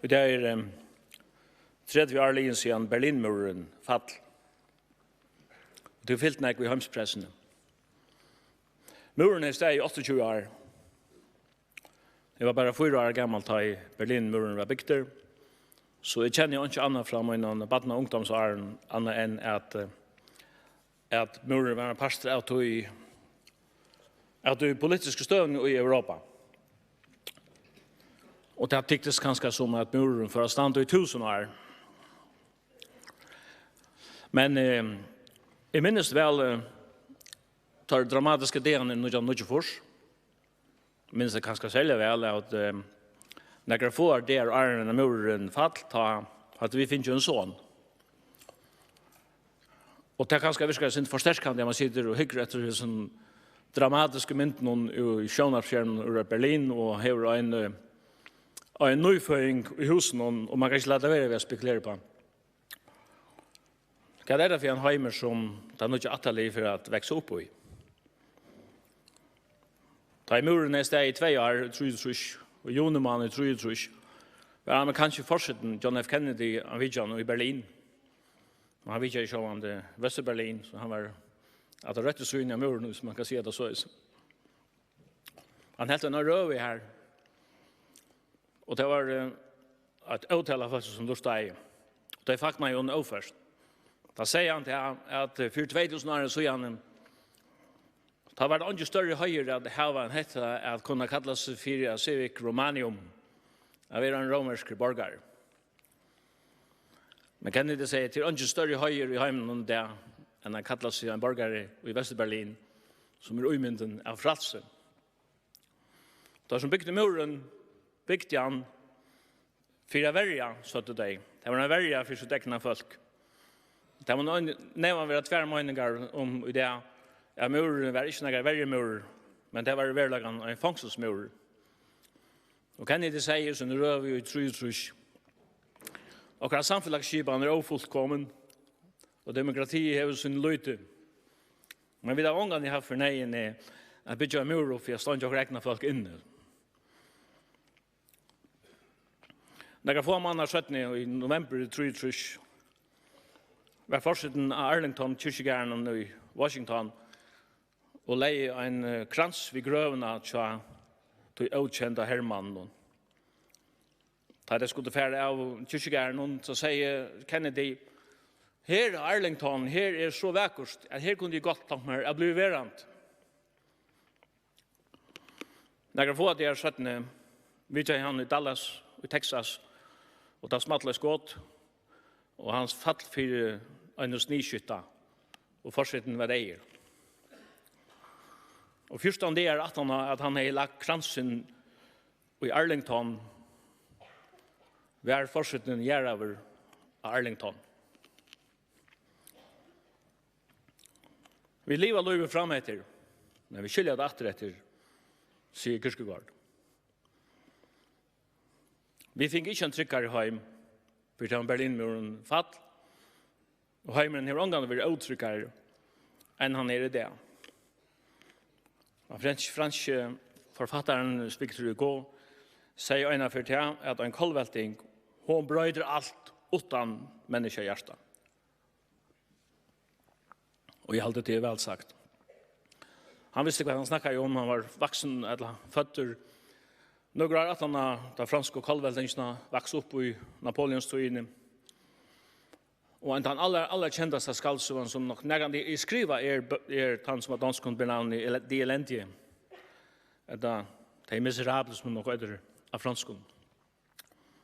Í dag er, em, tretivu ár liðin síðan Berlinmúrurin fall. Og tú fylgt nógv í heimspressuni. Múrurin hevur staðið í áttaogtjúgu ár. Eg var bara fýra ára gamal, tá ið Berlinmúrurin var bygdur, so eg kenni einki annað frá mínum barna- og ungdómsárum, annað enn at, eh, at múrurin var ein partur av tí, av tí politisku støðuni í Europa. Og tað tyktist kanska sum, at múrurin fór at standa í túsund ár. Men, eh, eg minnist væl, eh, teir dramatisku dagarnar í nítjan hundrað og níggjuogfýrs. Minnist tað kanska serliga væl, at, eh, nakrar fáar dagar áðrenn at múrurin fall, tá høvdu vit fingið ein son. Og tað kanska virkar eitt sindur forsterkandi, at man situr og hyggur eftir hesum dramatisku myndunum í sjónvarpsskerminum úr Berlin og hevur ein, eh, ein nýføðing í húsinum, og man kann ikki lata vera við at spekulera uppá. Hvat er tað fyri ein heimur, sum tað nýggja ættarliðið fer at vaksa upp í? Tá ið múrurin hevði staðið í tvey ár, í trýogtrýss, og í juni mánaði í trýogtrýss, var amerikanski forsetin John F. Kennedy á vitjan í Berlin. Og hann vitjaði sjálvandi Vesturberlin, so hann var á røttu síðuni av múrinum, um man kann siga tað soleiðis. Hann helt eina røðu har, og tað var, eh, eitt ótal av fólki, sum lurtaði. Og tey fagnaðu honum óført. Tá segði hann tað, at, eh, fyri tvey túsund árum síðani, tá var tað eingin størri heiður at hava enn hetta, at kunna kalla seg fyri a civic Romanium, at vera ein rómverskur borgari. Men Kennedy segði, tað er eingin størri heiður í heiminum í dag enn at kalla seg ein borgari í Vesturberlin, sum er ímyndin av frælsi. Teir, sum bygdu múrin, bygdu hann fyri at verja, søgdu tey. Tað var ein verja fyri sítt egna fólk. Tað má ein, neyvan vera tvær meiningar um í dag, at múrurin var ikki nakar verjumúrur, men tað var í veruleikanum ein fongsulsmúrur. Og Kennedy segði í síni røðu í trýogtrýss, okkara samfelagsskipan er ófullkomin, og demokratiið hevur sín lýti. Men vit hava ongantíð havt fyri neyðini at byggja ein múr upp fyri at steingja okkara egna fólk inni. Nakrar fáar mánaðar seinni, í novembur í trýogtrýss, var forsetin á Arlington kirkjugarðinum í Washington og legði ein, eh, krans við grøvina hjá tí ókenda hermanninum. Tá tey skuldu fara av kirkjugarðinum, so segði Kennedy, her á Arlington, her er so vakurt, at her kundi eg gott tænkt mær at blíva verandi. Nakrar fáar dagar seinni vitjaði hann í Dallas í Texas, og tá small eitt skot, og hann fall fyri einum sniðskytta, og forsetin var deyður. Og fjúrtan dagar aftan á, at hann hevði lagt kransin í Arlington, var forsetin jarðaður á Arlington. Vit liva lívið frameftir, men vit skilja tað aftureftir, sigur Kierkegaard. Vit fingu ikki ein tryggari heim, fyri tá Berlinmúrurin fall, og heimurin hevur ongantíð verið ótryggari, enn hann er í dag. Og fransk-, franski forfattarin Victor Hugo segði einaferð tað, at ein kollvelting, hon broytir alt uttan menniskjahjarta. Og eg haldi, tað er væl sagt. Hann visti, hvat hann snakkaði um. Hann var vaksin, ella føddur, nøkur ár aftan á ta fransku kollveltingina, vaks upp í Napoleonstíðini. Og ein tann allar, allar kendasta skaldsøgan, sum nokk nakrantíð er skrivað, er bø-, er tann, sum á donskum ber navnið Ele-, De Elendige. Ella Tey Miserable, sum hon nokk eitur á fronskum.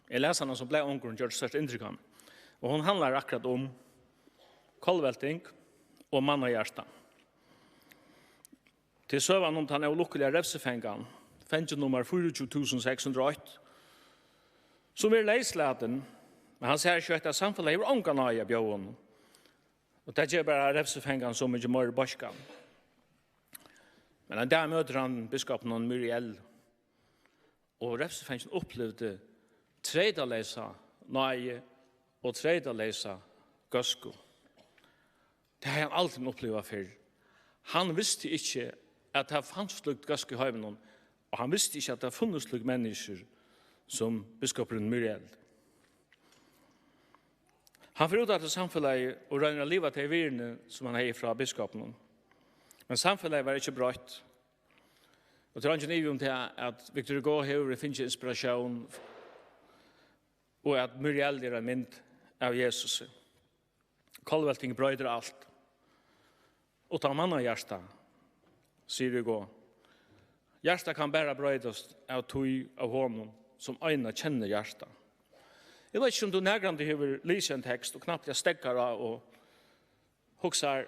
Eg las hana sum bleiv ungur, hon gjørdi stórt inntrykk á meg. Og hon handlar akkurát um kollvelting og mannahjarta. Tað er søgan um tann ólukkuliga revsifangan, fangi nummar fýraogtjúgu túsund seks hundrað og eitt, sum er leyslatin, men hann sær skjótt, at samfelagið hevur onga náði at bjóða honum. Og tað ger bara revsifangan so mikið meira beiskan. Men ein dag møtir hann biskupin Muriel, og revsifangin upplivdi treytaleysa náði og treytaleysa góðsku. Tað hevði hann aldrin upplivað fyrr. Hann visti ikki, at tað fanst slíkt góðsku í heiminum, og hann visti ikki, at tað funnist slík menniskjur sum biskupurin Muriel. Hann fer út aftur í samfelagið og roynir at liva tey virðini, sum hann hevði frá biskupinum. Men samfelagið var ikki broytt. Og tað er eingin ivi um tað, at Victor Hugo hevur fingið inspiratión, og at Muriel er ein mynd av Jesusi. Kollvelting broytir alt. Uttan manna hjarta, sigur Hugo. Hjarta kann bara broytast av tí av honum, sum eina kennir hjarta. Eg veit ikki, um tú nakrantíð hevur lisið ein tekst og knappliga steðgar á og hugsar,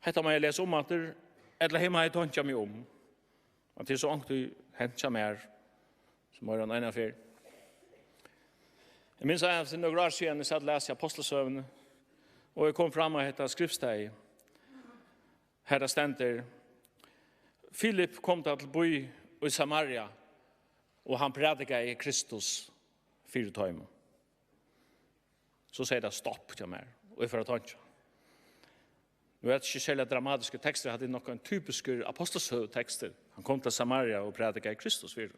hetta má eg lesa um aftur, ella her má eg tonkja meg um. Og tað er so onkuntíð hent hjá mær, sum meira enn eina ferð. Eg minnist, at fyri nøkur ár síðan eg sat og las í Ápostlasøguni, og eg kom fram á hetta skriftstaðið. Har tað stendur: Filip kom tá til bý í Samaria, og hann prædikaði Kristus fyri teimum. So segði tað stopp hjá mær, og eg fór at tonkja. Nú er hetta ikki serliga dramatiskur tekstur, hatta er nokk ein typiskur ápostlasøgutekstur. Hann kom til Samaria og prædikaði Kristus fyri.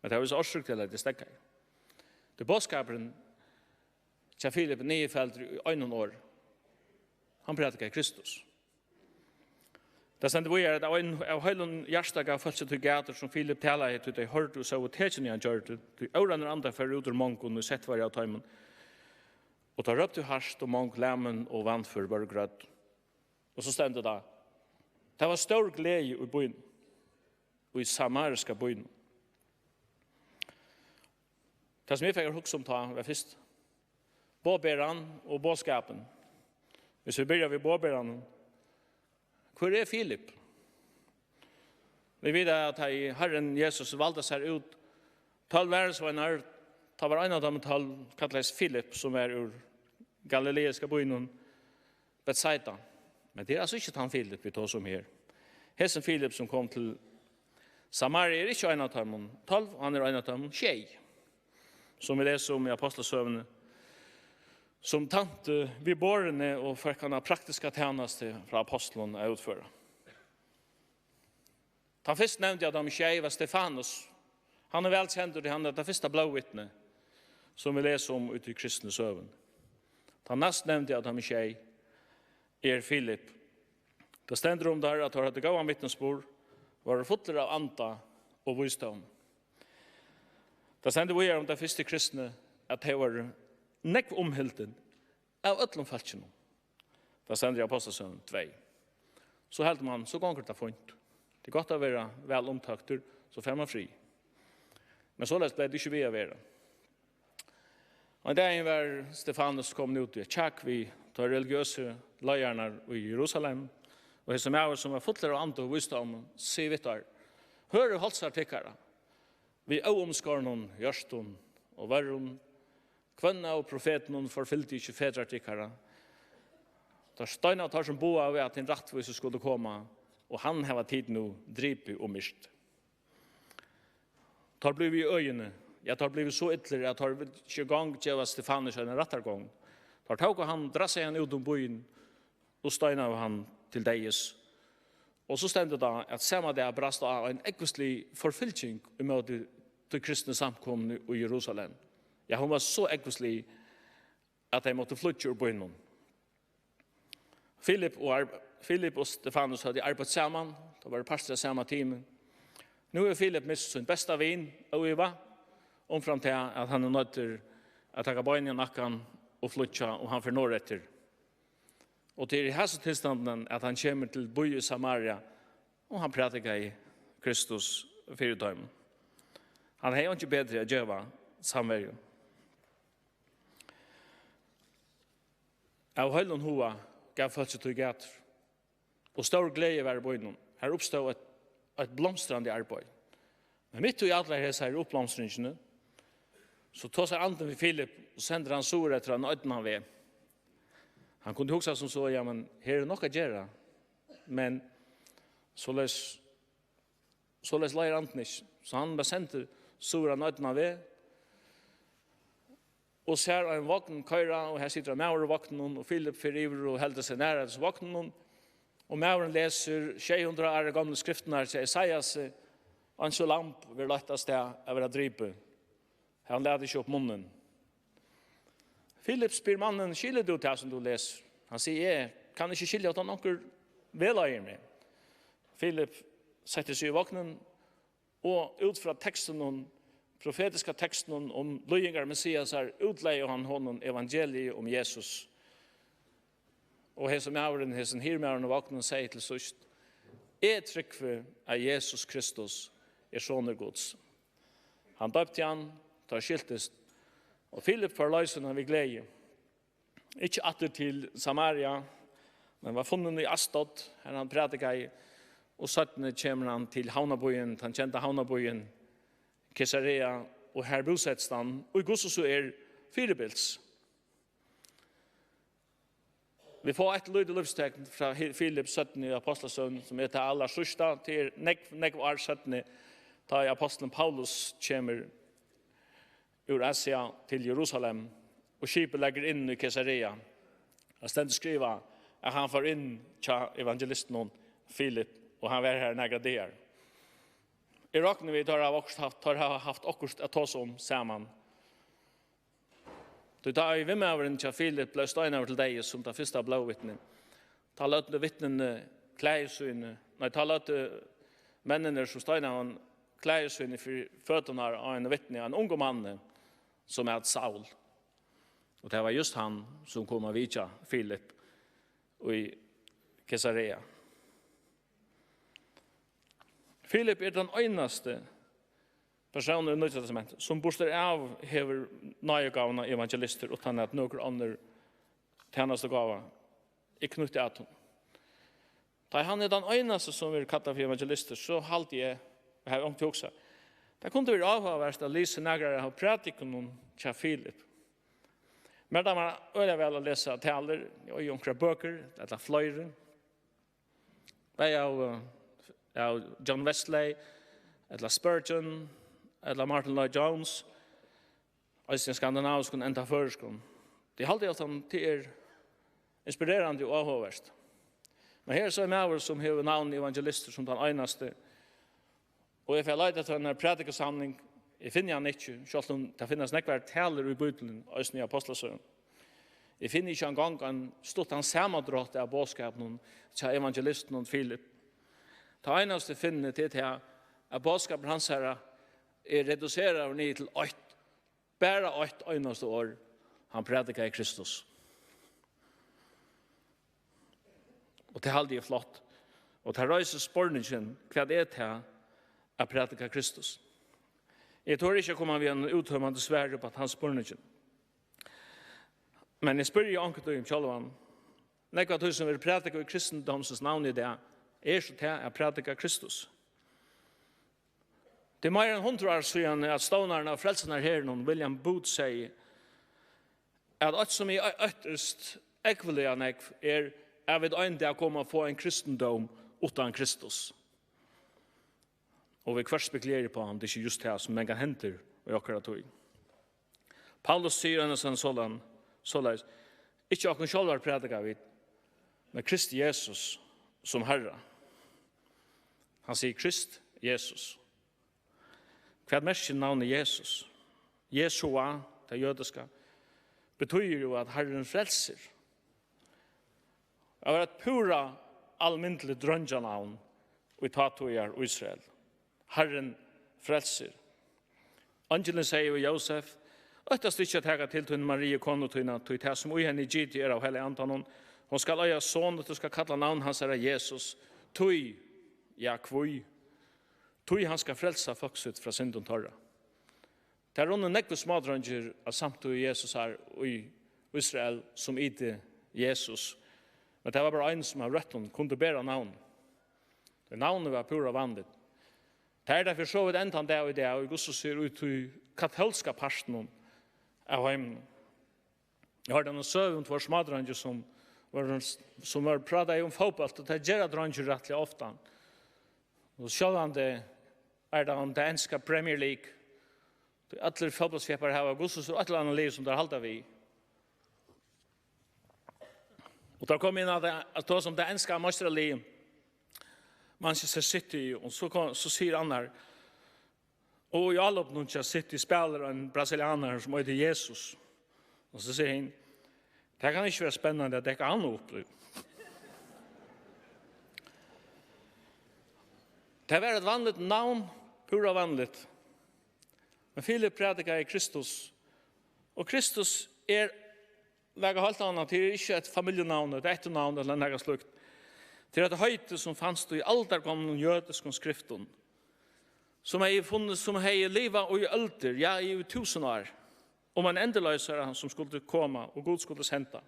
Men tað var so orsøk til, at eg steðgaði. Tað er boðskapurin hjá Filip niðurfeldur í einum orði. Hann prædikaði Kristus. Tað stendur víðari, at av ein, av heilum hjarta gav fólkið tí gætur, sum Filip talaði, tí tey hoyrdu og sóu tekin, ið hann gjørdi, tí óreinir andar fóru út úr mongum, ið sett var av teimum. Og teir róptu hart, og mong lamin og vanfør vóru grødd. Og so stendur tað: Tað var stór gleði í býnum, í samariska býnum. Tað, sum eg fekk at hugsa um tá, var fyrst boðberan og boðskapin. Hvis vit byrja við boðberanum, hvør er Filip? Vit vita, at tá ið Harrin Jesus valdi sær út tólv lærisveinar, tá var ein av teimum tólv, kallaðist Filip, sum var úr galileiska býnum Betsaida. Men tað er altso ikki tann Filip, vit tosa um her. Hesin Filip, sum kom til Samaria, er ikki ein av teimum tólv, hann er ein av teimum sjey, sum vit lesa um í Ápostlasøguni, sum tæntu við borðini og fekk hana praktiska tænastu frá ápostlunum at útføra. Tann fyrstnevndi av teimum sjey var Stefanus. Hann er væl kendur, tí hann er tað fyrsta blóðvitni, sum vit lesa um í tí kristnu søguni. Tann næstnevndi av teimum sjey er Filip. Tað stendur um teir, at teir høvdu góðan vitnisburð, vóru fullir av anda og vísdóm. Tað stendur víðari um teir fyrstu kristnu, at tey vóru nógv umhildin av øllum fólkinum. Tað stendur í Ápostlasøguni tvey. So heldur mann, so gongur tað fínt. Tað er gott at vera væl umtóktur, so fær mann frið. Men soleiðis bleiv tað ikki við at vera. Ein dagin var Stefanus komin út í eitt kjak við teir religiøsu leiðararnar í Jerusalem, og hesin maður, sum var fullur av anda og vísdómi, sigur við teir: Hørið hálsar tykkara, við óumskornum hjørtum og vørrum, hvønn av profetunum forfylgdi ikki fedrar tykkara? Teir steinaðu teir, sum boðaðu, at hin rættvísi skuldi koma, og hann hava tit nú dripið og myrt. Teir blivu í øðini, ja, teir blivu so illir, at teir vildu ikki eingong geva Stefanus eina rættargongd. Teir tóku hann, drassaðu hann út um býin og steinaðu hann til deyðis. Og so stendur tað, at sama dag brast á ein ógvuslig forfylging ímóti tí kristnu samkomuni í Jerusalem. Ja, hon var so ógvuslig, at tey máttu flýggja úr býnum. Filip og Ar-, Filip og Stefanus høvdu arbeitt saman, teir vóru partur av sama teami. Nú hevur Filip mist sín besta vin, óivað, umframt tað, at hann er noyddur at taka beinið á nakkan og flýggja, og hann fer norðureftir. Og tað er í hasum tilstandinum, at hann kemur til býin í Samaria, og hann prædikaði Kristus fyri teimum. Hann hevði einki betri at geva samverjum. Av heilum huga gav fólkið tí gætur, og stór gleði var í býnum. Har uppstóð eitt, eitt blomstrandi arbeiði. Men mitt í allari hesari uppblomstringini, so tosar andin við Filip og sendir hann suður eftir ein ódnan veg. Hann kundi hugsa sum so: Ja, men her er nokk at gera. Men Soleiðis, soleiðis leiðir andin ikki. So hann var sendur suður á nøttina veg og sær ein vogn koyra, og her situr ein maður í vogninum, og Filip fer yvir og heldur seg nær hesum vogninum. Og maðurin lesur sjey hundrað ára gomlu skriftirnar hjá Esaiasi: Eins og lamb verður leitt av stað at verða dripið, hevur hann latið ikki upp munnin. Filip spyr mannin: Skilur tú tað sum tú lesur? Hann sigur: Eg kann ikki skilja uttan onkur vegleiðir meg. Filip setti seg í vognin, og út frá tekstunum, profetiska tekstunum um líðingar Messiasar, útlegði hann honum evangeliið um Jesus. Og hesin maðurin, hesin hirðmaðurin á vogninum, segði til síðst: Eg trúgvi, at Jesus Kristus er sonur Guds. Hann doypti hann, teir skiltust, og Filip fór leið sína við gleði. Ikki aftur til Samaria, men var funnin í Asdod, har hann prædikaði, og seinni kemur hann til havnarbýin, tann kenda havnarbýin Kesarea, og har búsettist hann, og hvussu so er fyribils. Vit fáa eitt lítið lívstekn frá Hi-, Filip seinni í Ápostlasøguni, sum er tað allarsíðsta. Tað er nógv, nógv ár seinni, tá ið ápostulin Paulus kemur úr Asia til Jerusalem, og skipið leggur inn í Kesarea. Har stendur skrivað, at hann fór inn hjá evangelistinum Filip, og hann var har nakrar dagar. Eg rokni við, teir hava okkurt havt, teir hava havt okkurt at tosa um saman. Tí tá ið vinmaðurin hjá Filip bleiv steinaður til deyðis sum tað fyrsta blóðvitnið, tá løgdu vitnini klæði síni, nei, tá løgdu menninir, sum steinaðu hann, klæði síni fyri føturnar á einum vitni, einum ungum manni, sum æt Saul. Og tað var júst hann, sum kom at vitja Filip í Kesarea. Filip er tann einasti persónur í Nýggja Testamenti, sum burtur av hevur náðigávuna evangelistur, uttan at nøkur onnur tænastugáva er knýtt at honum. Tá hann er tann einasti, sum verður kallaður fyri evangelistur, so haldi eg, eg havi onkuntíð hugsað, tað kundi verið áhugavert at lesa nakrar av prædikunum hjá Filip. Mær dámar øgiliga væl at lesa talur, og í onkrar bøkur, ella fleiri. Bæði av, eh, av John Wesley, ella Spurgeon, ella Martyn Lloyd-Jones, eisini skandinaviskum, enda føroyskum. Tað haldi eg, at hann, tað er inspirerandi og áhugavert. Men her er so ein maður, sum hevur navn evangelistur sum tann einasti, og eg fari at leita eftir einari prædikasamling. Eg finni hann ikki, sjálvt um tað finnast nógvar talur í Bíbliuni, eisini í Ápostlasøguni. Eg finni ikki eingong ein stuttan samandrátt av boðskapinum hjá evangelistinum Filip. Tað einasta eg finni, tað er tað, at boðskapur hansara er reduseraður niður til eitt, bara eitt einasta orð: Hann prædikaði Kristus. Og tað haldi eg er flott. Og tað reisir spurningin: hvat er tað at prædika Kristus? Eg tori ikki at koma við einum úttømandi svari upp á tann spurningin. Men eg spyrji onkuntíð um sjálvan. Nógv av tí, sum verður prædikað í kristindómsins navni í dag, er so tað at prædika Kristus. Tað er meira enn hundrað ár síðan, at stovnarin av frelsunarherinum, William Booth, segði, at eitt, sum eg óttist ógvuliga nógv, er, at vit ein dag koma at fáa ein kristindóm uttan Kristus. Og viðhvørt spekuleri eg uppá, um tað ikki er júst tað, sum mangan hendir í okkara tíð. Paulus sigur einaferð soleiðis, soleiðis: Ikki okkum sjálvar prædika vit, men Krist Jesus sum Harra. Hann sigur Krist Jesus. Hvat merkir navnið Jesus? Yeshua, tað jødiska, betýðir jú, at Harrin frelsir. Tað var eitt púra almindeligt dreingjanavn í tátíðar Ísrael. Harrin frelsir. Eingilin segði við Jósef: Óttast ikki at taka til tín Mariu, konu tína, tí tað, sum í henni er gitið, er av Heilaga Andanum. Hon skal eiga son, og tú skalt kalla navn hansara Jesus. Tí, ja, hví? Tí hann skal frelsa fólk sítt frá syndum teirra. Tað runnu nógvir smádreingir á samtíð Jesusar í Ísrael, sum itu Jesus. Men tað var bara ein, sum av røttum kundi bera navn. Tí navnið var púra vanligt. Tað er tað fyri so vítt enn tann dag í dag, og hvussu sær út í katólska partinum av heiminum. Eg hoyrdi eina søgu um tveir smádreingir, sum vóru, sum vóru, prátaðu um fótbólt, og tað gera dreingir rættiliga ofta. Og sjálvandi er tað um ta enska Premier League. Tí allir fótbóltsfjepparar hava hvussu so eitt ella annað lið sum teir halda við. Og teir koma inn at, at tosa um tað enska meistaraliðið, Manchester City, og so kom, so sigur annar, og í álopinum hjá City spælir ein brasilianari sum eitur Jesus. Og so sigur hin, tað kann ikki vera spennandi at dekka hann upp. Tað var eitt vanligt navn, púra vanligt. Men Filip prædikaði Kristus. Og Kristus er nakað heilt annað. Tað er ikki eitt familjunavn, eitt eftirnavn ella nakað slíkt. Tað er eitt heiti sum fanst í aldargomlum jødiskum skriftum, sum hevði funnist, sum hevði livað í øldir, ja, í túsund ár, um ein endurloysara sum skuldi koma og Gud skuldi senda.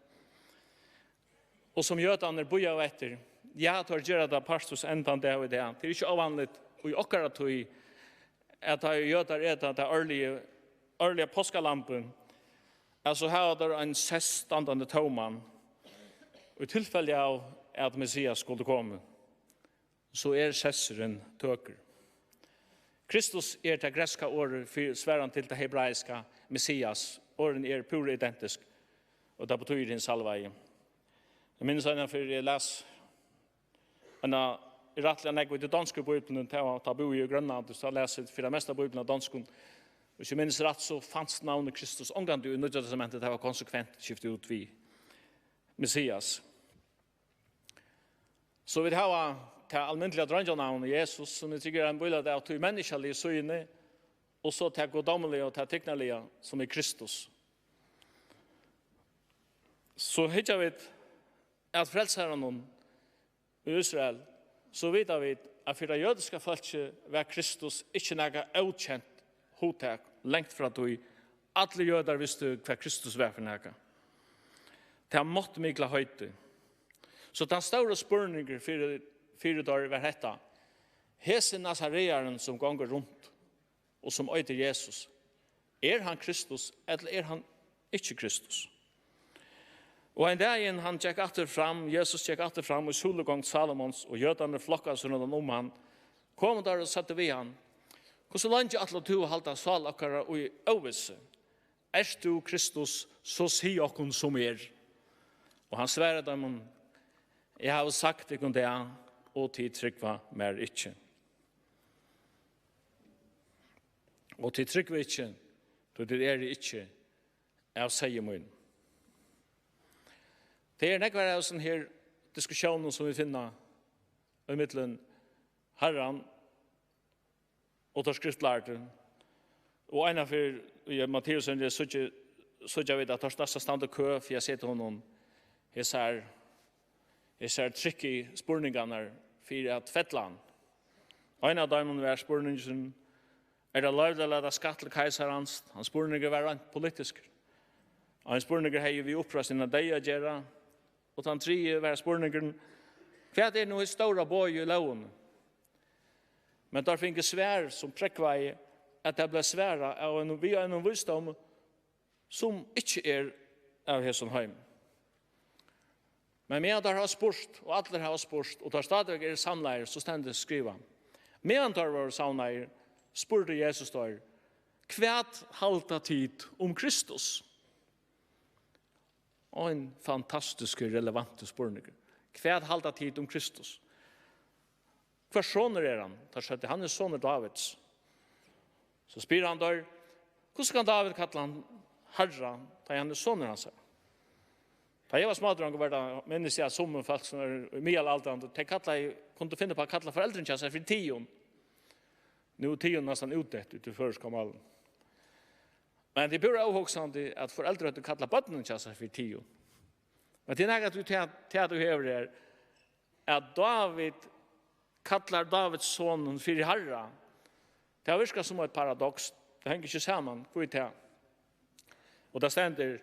Og sum jødarnir bíðaðu eftir. Ja, teir gera tað parstvíst enn tann dag í dag. Tað er ikki óvanligt í okkara tíð, at tá ið jødar eta tað árliga, árliga páskalambið, at so hava teir ein sess standandi tóman, í tilfelli av at Messias skuldi koma, so er sessurin tøkur. Kristus er tað grikska orðið fyri, svarandi til tað hebraiska Messias. Orðini eru púra identisk, og tað betýðir hin salvaði. Eg minnist eina ferð eg las eina rættiliga nógv í tí donsku bíbliuni, tá, tá búði eg í Grønlandi, so las eg fyri tað mesta bíbliuna á donskum. Og um eg minnist rætt, so fanst navnið Kristus ongantíð í Nýggja Testamenti, tað var konsekvent skift út við Messias. So vit hava tað almindiliga dreingjanavnið Jesus, sum eg tyki er ein bílæti av tí menniskjaligu síðuni, og so tað guddómliga og tað tignarliga, sum er Kristus. So hyggja vit at frelsaranum í Ísrael, so vita vit, at fyri tað jødiska fólkið var Kristus ikki nakað ókent hugtak, langt frá tí. Allir jødar vistu, hvat Kristus var fyri nakað. Tað máttumikla heitið. So tann stóri spurningur fyri, fyri teir var hetta: Hesin nasarearin, sum gongur runt og sum eitur Jesus, er hann Kristus, ella er hann ikki Kristus? Og ein dagin hann gekk aftur fram, Jesus gekk aftur fram í súlugongd Salomons, og jødarnir flokkaðu seg rundan um hann, komu teir og søgdu við hann: Hvussu leingi ætlar tú at halda sál okkara í óvissu? Ert tú Kristus, so sig okkum, sum er. Og hann svaraði teimum: Eg havi sagt tykkum tað, og tit trúgva mær ikki. Og tit trúgva ikki, tí tit eru ikki av seyði mínum. Tað er nógvar av hesum her diskussiónum, sum vit finna ímillum Harran og teir skriftlærdu. Og eina ferð í Matteus, síggja, síggja vit, at teir næstan standa í kø fyri at seta honum hesar, hesar tricky spurningarnar fyri at fella hann. Ein av teimum var spurningurin: Er tað loyvligt at lata skatt til keisarans? Hann spurningur var reint politiskur. Ein spurningur hevði við uppreisn hinna deyðu at gera. Og tann triði var spurningurin: Hvat er nú hitt stóra boðið í lógini? Men teir fingu svar, sum prógvaði, at tað bleiv svarað av einum, við einum vísdómi, sum ikki er av hesum heimi. Men meðan teir hava spurt, og allir hava spurt, og teir stadigvæk eru samlaðir, so stendur skrivað: Meðan teir vóru savnaðir, spurdi Jesus teir: Hvat halda tit um Kristus? Ein fantastiskur, relevantur spurningur. Hvat halda tit um Kristus? Hvørs sonur er hann? Teir søgdu: Hann er sonur Dávids. So spyr hann teir: Hvussu kann Dávid kalla hann Harra, tá ið hann er sonur hansara? Tá eg var smádrongur, var tað, minnist eg, at summi fólk sum eru í miðalaldrandi, tey kallaðu, kundu finna upp á at kalla foreldrini hjá sær fyri Tion. Nú er Tion næstan útdeytt í tí føroyska málinum. Men tað er púra óhugsandi, at foreldur høvdu kallað børnini hjá sær fyri Tion. Men tað er nakað, at tú, tað, tað tú hevur her, at Dávid kallar Dávids sonin fyri Harra. Tað virkar sum eitt paradoks. Tað hongur ikki saman. Hví tað? Og tað stendur,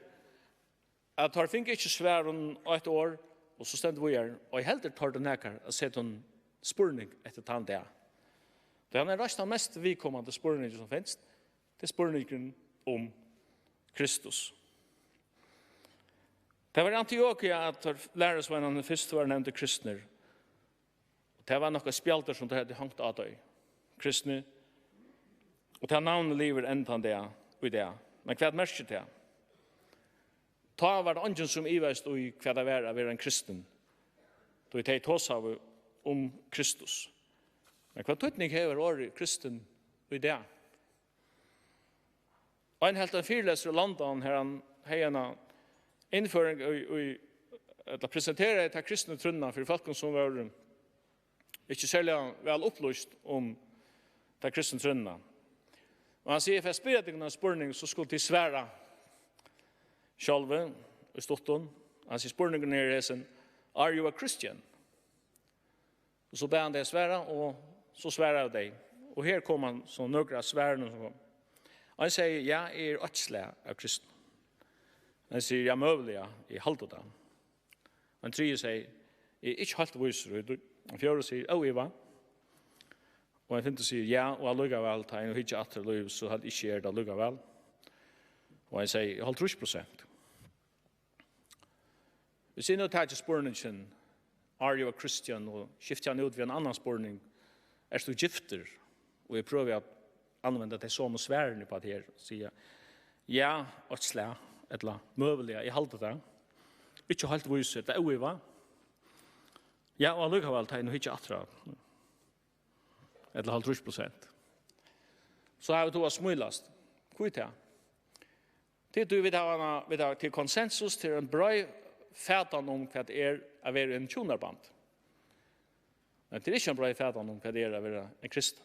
at teir fingu ikki svar um eitt ár, og so stendur víðari: Og heldur tordu nakar at seta honum spurning eftir tann dag. Tí hann hevur reist tann mest viðkomandi spurningur sum finst, tað er spurningurin um Kristus. Tað var í Antiokia, at teir lærisveinarnir fyrst vóru nevndir kristnir. Tað var nokk eitt spjaldur, sum teir høvdu hongt á teir kristnu, og tað navnið livir enn tann dag í dag. Men hvat merkir tað? Tá var tað eingin, sum ivaðist í, hvat tað var at vera ein kristin, tí tey tosaðu um Kristus. Men hvat týdning hevur orðið kristin í dag? Ein helt ein fyrilestur í London, har hann hevði eina innføring í, í, ella presenteraði ta kristnu trúnna fyri fólkum, sum vóru ikki serliga væl upplýst um ta kristnu trúnna. Og hann sigur: "Eg fari at spyrja tykkum ein spurning, so skulu tit svara sjálvi í stuttum." Hann sigur: "Spurningurin er hesin: Are you a Christian?" Og so bað hann tey svara, og so svaraðu tey. Og her kom hann so nøkur av svarunum sum kom. Ein segði: "Ja, eg eri eitt slag av kristnum." Ein sigur: "Ja, møguliga, eg haldi tað." Ein triði segði: "Eg eri ikki heilt vísur í tí." Ein fjórði sigur: "Óivað." Og ein fimti sigur: "Ja, og allíkavæl, tá eg nú hyggi aftur í lív, so haldi eg ikki, eg eri tað allíkavæl." Og ein segði: "Hálvtrýss prosent." Hvis eg nú taki spurningin: "Are you a Christian?" og skifti hann út við ein annan spurning: "Ert tú giftur?" og eg prøvi at anvenda tey somu svarini upp á tað her, siga: "Ja, eitt slag, ella møguliga, eg haldi tað. Ikki heilt vísur, tað er óivað. Ja, og allíkavæl, tá eg nú hyggi aftur á." Ella hálvtrýss prosent. So hava tú at smílast. Hví tað? Tí, tí vit hava, vit hava til konsensus, til ein breið fatan um, hvat er at vera í ein hjúnarband. Men tað er ikki ein breið fatan um, hvat er at vera ein kristin.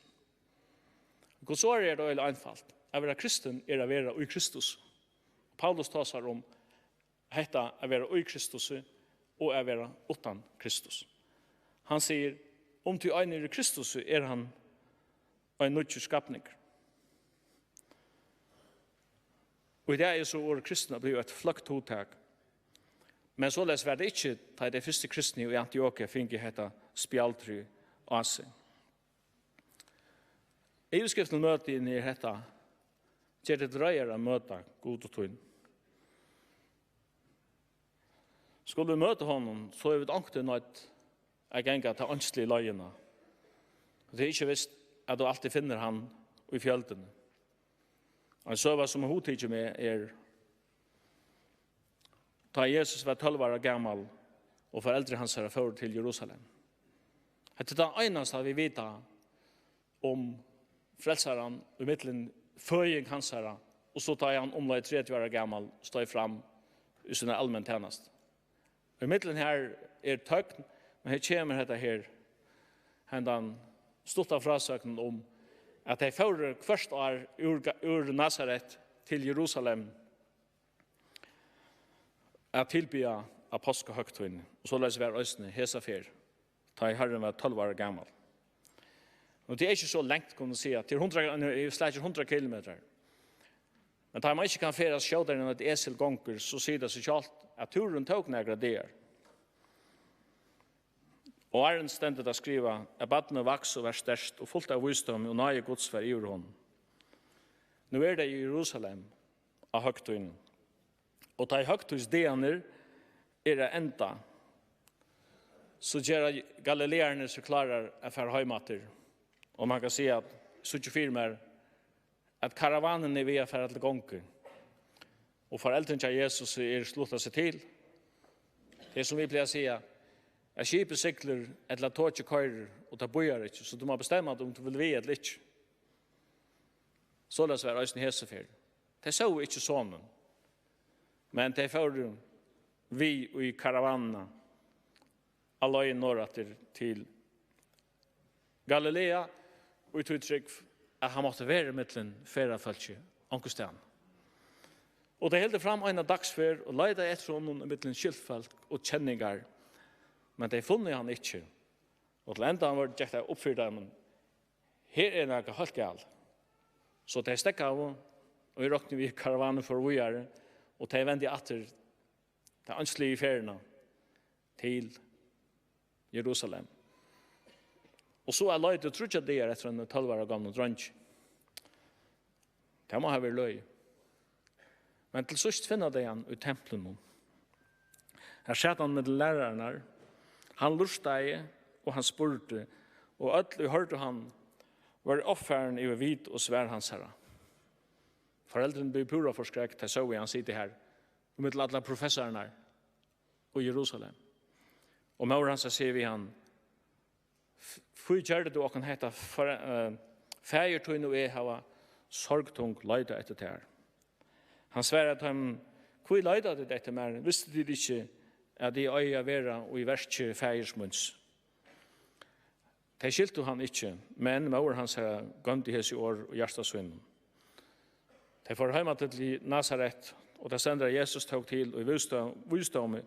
Guds orð er tað øgiliga einfalt. At vera kristin er at vera í Kristus. Paulus tosar um hetta at vera í Kristusi og at vera uttan Kristus. Hann sigur: "Um tí ein er í Kristusi, er hann ein nýggjur skapningur." Og í dag er so orðið kristin blivið eitt fløkt hugtak. Men soleiðis var tað ikki, tá ið tey fyrstu kristnu í Antiokia fingu hetta spjaldtræ á seg. Yvirskriftin um møtini er hetta: "Ger teg reiðar at møta Gud og tín." Skulu vit møta honum, so eru vit onkuntíð noydd at ganga ta einsligu leiðina. Og tað er ikki vist, at tú altíð finnur hann í fjøldini. Ein søga, sum hugtikið meg, er, tá Jesus var tólv ára gamal og foreldri hansara fóru til Jerusalem. Hetta er tað einasta, vit vita um Frelsaran, í millum føðing hansara, og so tá ið hann umleið tretivu ára gamal steig fram í sína almennu tænastu. Í millum her er tøgn, men her kemur hetta her, hendan stutta frásøgnin um, at tey fóru hvørt ár úr Ga-, úr Nasaret til Jerusalem at tilbiðja á páskahøgtíðini, og soleiðis var eisini hesa ferð, tá ið Harrin var tólv ára gamal. Og tað er ikki so langt, kunnu siga, tað er hundrað, eg slakir hundrað kilometrar. Men tá man ikki kann ferðast skjótari enn eitt esil gongur, so sigur tað seg sjálvt, at túrurin tók nakrar dagar. Og áðrenn stendur tað skrivað, at barnið vaks og var sterkt og fult av vísdómi, og náði Guds var yvir honum. Nú eru tey í Jerusalem á høgtíðini. Og tá ið høgtíðisdagarnir eru at enda, so gera galileararnir seg klárar at fara heim aftur. Og man kann siga, at eg síggi fyri mær, at karavanin er við at fara til gongu. Og foreldrini hjá Jesus eru sluttað seg til. Tað er, sum vit plaga at siga, at skipið siglir ella tokið koyrir, og tað bíðar ikki, so tú má bestemma teg, um tú vilt við ella ikki. Soleiðis var eisini hesa ferð. Tey sóu ikki sonin, men tey fóru við í karavanina á leið norðuraftur til Galilea, í tí trúgv, at hann mátti vera millum ferðafólkið onkustaðni. Og tey hildu fram eina dagsferð og leitaðu eftir honum millum skyldfólk og kenningar, men tey funnu hann ikki. Og til enda var, gekk tað upp fyri teimum: Her er nakað heilt galið. So tey steðgaðu, og eg rokni við, karavanin fór víðari, og tey vendu aftur ta einsligu ferðina til Jerusalem. Og so at leita tríggjar dagar eftir einum tólv ára gomlum dreingi. Tað má hava verið løgið. Men til síðst finna tey hann í templinum. Har sat hann millum lærararnar. Hann lurtaði, og hann spurdi, og øll, ið hoyrdu hann, vóru ovfarin yvir vit og svar hansara. Foreldrini blivu púra forskrekkt, tá sóu hann sita her, ímillum allar professorarnar í Jerusalem. Og móðir hansara sigur við hann, "F-, hví gjørdi tú okkum hetta? For, eh, faðir tín og eg hava sorgtung leitað eftir tær." Hann svaraði teimum, "Hví leita tit eftir mær? Vistu tit ikki, at eg eigi at vera í verki faðirs míns?" Tey skiltu hann ikki, men móðir hansara goymdi hesi orð í hjarta sínum. Tey fóru heim aftur til Nasaret, og tað stendur, at Jesus tók til í vísdó-, vísdómi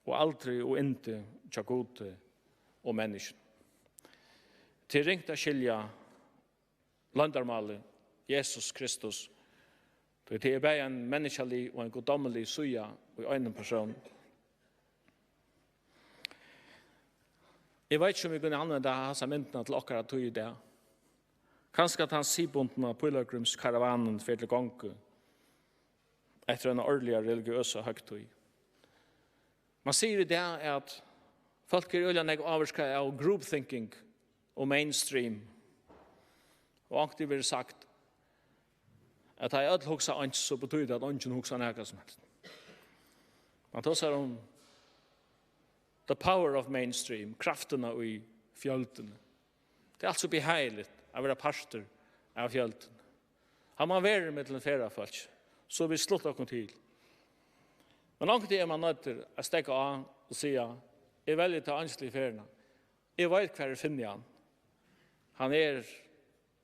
og aldri og yndi hjá Gudi og menniskjum. Tað er ringt at skilja loyndarmálið, Jesus Kristus, tí tað er bæði ein menniskjalig og ein guddómlig síða í einum persón. Eg veit ikki, um vit kunnu anvenda hasa myndina til okkara tíð í dag. Kanska tann siðbundna pílagrímskaravanin fer til gongu eftir eina árliga religiøsa høgtíð. Man sigur í dag, at fólk eru øgiliga nógv ávirkað av group thinking og mainstream. Og onkuntíð verður sagt, at tá ið øll hugsa eins, so betýðir tað, at eingin hugsar nakað sum helst. Man tosar um the power of mainstream, kraftina í fjøldini. Tað er altso behagligt at vera partur av fjøldini. Har man verið millum ferðafólk, so vit slutt okkum til. Men onkuntíð er man noyddur at steðga á og siga, "Eg velji ta einsligu ferðina. Eg veit, hvar eg finni hann. Hann er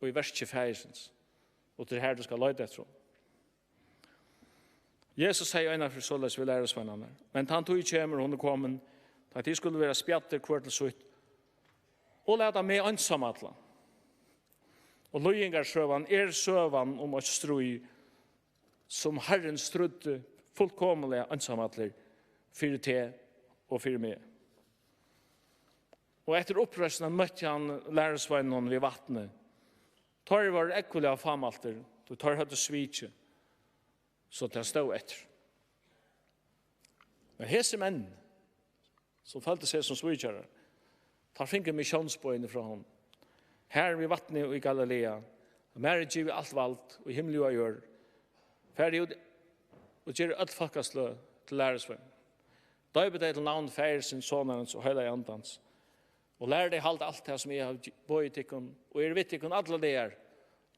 í verki faðirsins, og tað er har, tú skal leita eftir honum." Jesus segði einaferð soleiðis við lærisveinarnar, "Men tann tíð kemur, hon er komin, tá tit skulu vera spjaddir hvør til sítt, og lata meg einsamallan." Og líðingarsøgan er søgan um eitt stríð, sum Harrin stríddi fullkomiliga einsamallur fyri teg og fyri meg. Og eftir uppreisnina møtti hann lærisveinunum við vatni. Teir vóru ógvuliga fámæltir, tí teir høvdu svikið, so tað stóð eftir. Men hesir menn, sum føldu seg sum svíkjarar, teir fingu missiónsboðini frá honum. Her við vatnið í Galilea, mær er givið alt vald í himli og á jørð. Farið út og gerið øll fólkasløg til lærisvein. Doypið tey til navn Faðirsins, Sonarins og Heilaga Andans. Og lærið tey halda alt tað, sum eg havi gi-, boðið tykkum, og eri við tykkum allar dagar,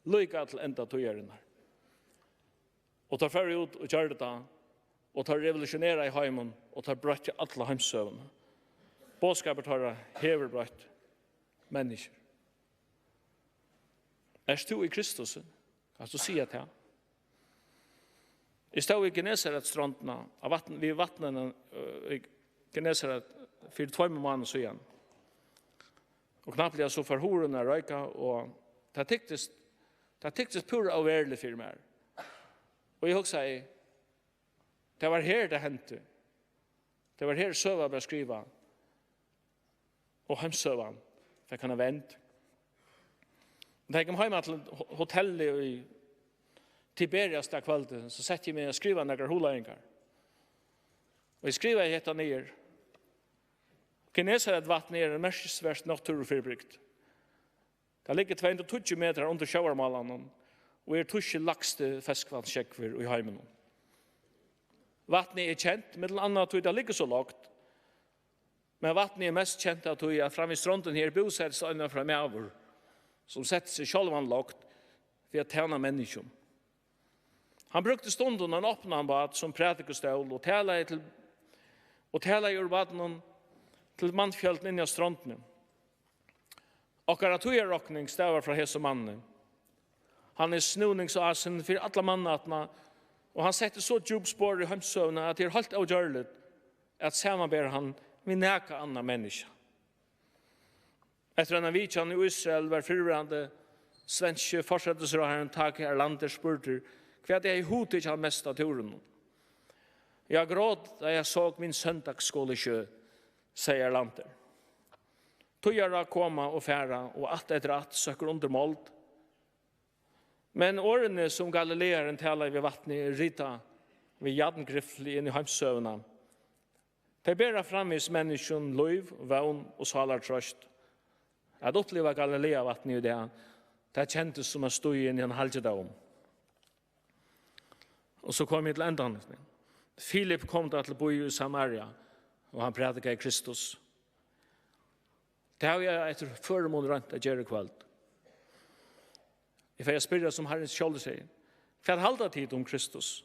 líka til enda tíðarinnar. Og teir fóru út og gjørdu tað, og teir revolusjoneraðu heimin, og teir broyttu alla heimssøguna. Boðskapur teirra hevur broytt menniskjur. Ert tú í Kristus? Kanst tú siga tað? Eg stóð við Genesaretstrondina, á vatn-, við vatnini, øh, í Genesaret fyri tveimum mánaðum síðan. Og knappliga so fór hugurin at reika, og tað tyktist, tað tyktist púra óveruligt fyri mær. Og eg hugsaði, tað var her, tað hendi. Tað var her, søga var skrivað. Og heimssøgan fekk eina vend. Tá eg kom heim til ho-, hotellið í Tiberias tað kvøldið, so setti eg meg at skriva nakrar hugleiðingar. Og eg skrivaði hetta niður. Genesaretvatnið er eitt merkisvert náttúrufyribrigdi. Tað liggur tvey hundrað og tíggju metrar undir sjóvarmálanum og er tíski lægsti ferskvatnssjógvur í heiminum. Vatnið er kent, millum annað tí tað liggur so lágt. Men vatnið er mest kent av tí, at fram við strondini her búsettist ein maður, sum setti seg sjálvan lágt fyri at tæna menniskjum. Hann brúkti stundum ein opnan bát sum prædikustól og talaði til, og talaði úr bátinum til mannfjøldina inni á strondini. Okkara tíðarrokning stavar frá hesum manni. Hann er snúningsásin fyri alla mannaættina, og hann setti so djúp spor í heimssøguna, at tað er heilt ógjørligt at samanbera hann við nakað annað menniskja. Eftir eina vitjan í Ísrael var fyrrverandi svenski forsætisráðharrin Tage Erlander spurdur, hvat tað hevði hugtikið hann mest á túrinum. "Jeg gråt, da jeg så min søndagsskole i sjø," segði Erlander. Tíðarráð koma og fara, og alt eftir at søkkur undir mold. Men orðini, sum galilearin talaði við vatnið, er ritað við jarngrifli inn í heimssøguna. Tey bera framvegis menniskjum lív, vón og sálartrøst. At uppliva Galileavatnið í dag, tað kendist sum at stíga inn í ein halgidóm. Og so kom eg til endan. Filip kom tá til býin í Samaria, og hann prædikaði Kristus. Tað havi eg eftir førimum roynt at gera í kvøld. Eg fari at spyrja, sum Harrin sjálvur segði: Hvat halda tit um Kristus?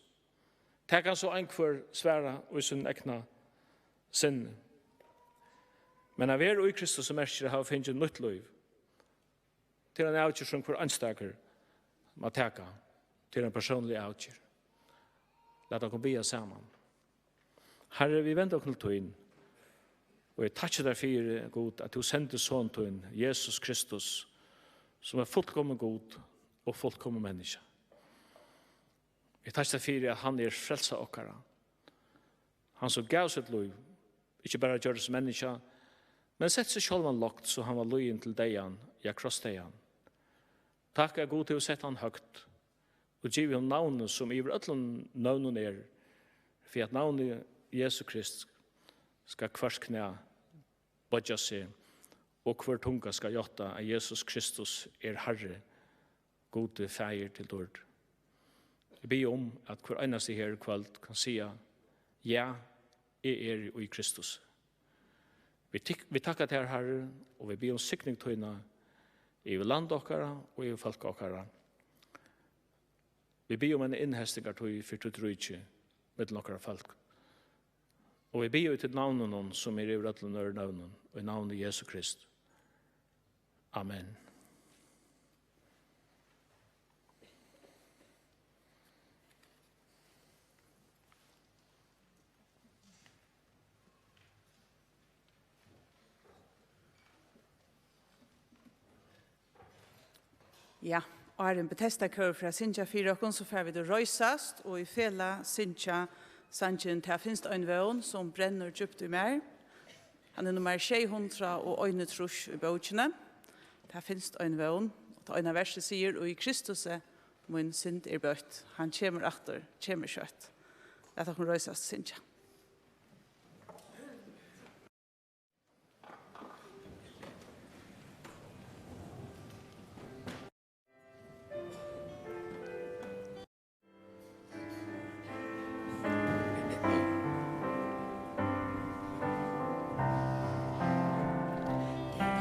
Tað kann so einhvør svara í sín egna sinni. Men at vera í Kristus merkir at hava fingið nýtt lív. Tað er ein avgerð, sum hvør einstakur má taka. Tað er ein persónlig avgerð. Lat okkum biðja saman. Harri, vit venda okkum til tín, og eg takki tær fyri, Gud, at tú sendi son tín, Jesus Kristus, sum er fullkomin Gud og fullkomin menniskja. Eg takki tær fyri, at hann er frelsa okkara. Hann, sum gav sítt lív, ikki bara gjørdist menniskja, men setti seg sjálvan lágt, so hann var lýðin til deyðan, ja, krossdeyðan. Takk, at Gud hevur sett hann høgt og givið honum navnið, sum yvir øllum nøvnum er, fyri at navnið Jesu Krist skal hvørt knæ boyggja seg, og hvør tunga skal játta, at Jesus Kristus er Harri, Gudi Faðir til dýrd. Eg biði um, at hvør einasti her í kvøld kann siga: Ja, eg eri í Kristus. Vit tik-, vit takka tær, Harri, og vit biðja um signing tína yvir land okkara og yvir fólk okkara. Vit biðja um eina innhestingartíð fyri títt ríki millum okkara fólk. Og vit biðja í títt navninum, sum er yvir øllum øðrum nøvnum, og í navni Jesu Krist. Amen. Ja, áðrenn Betesda-kór fer at syngja fyri okkum, so fara vit at reisast og í felag syngja sangin Tað finst ein vón, sum brennur djúpt í mær. Hann er nummar sjey hundrað og einogtrýss í bókini. Tað finst ein vón. Og tað eina versið sigur: Í Kristusi mín synd er bøtt. Hann kemur aftur, kemur skjótt. Lat okkum reisast og syngja.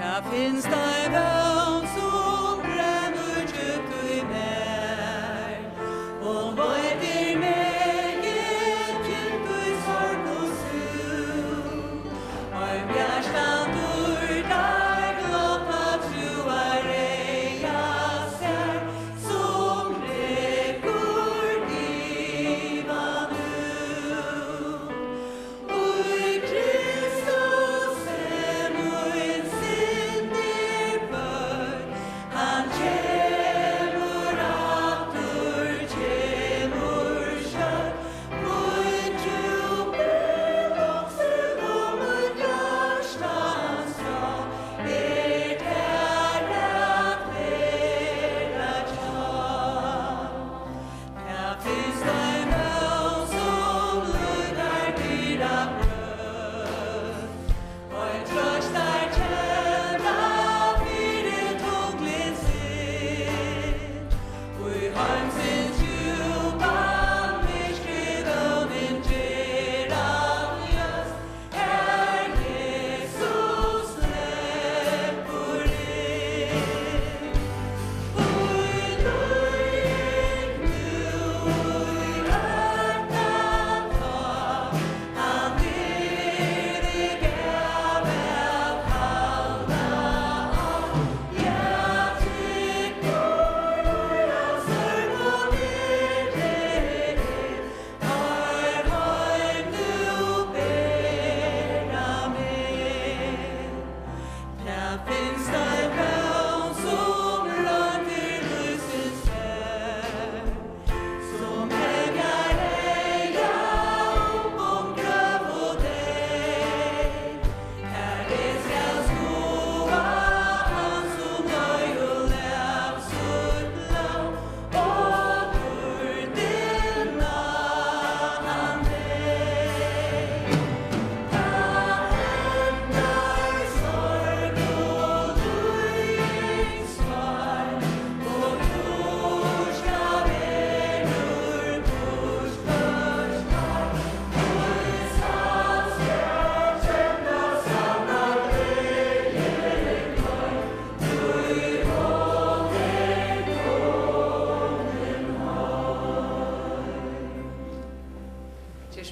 Tað finst ein vón, sum brennur djúpt í mær. Hon veitir megi, kyrkj í sorg og sú. Ein bjartan dýrdar glotta trúar eyga sær, sum blekur ivan út. Í Kristusi mín synd er bøtt.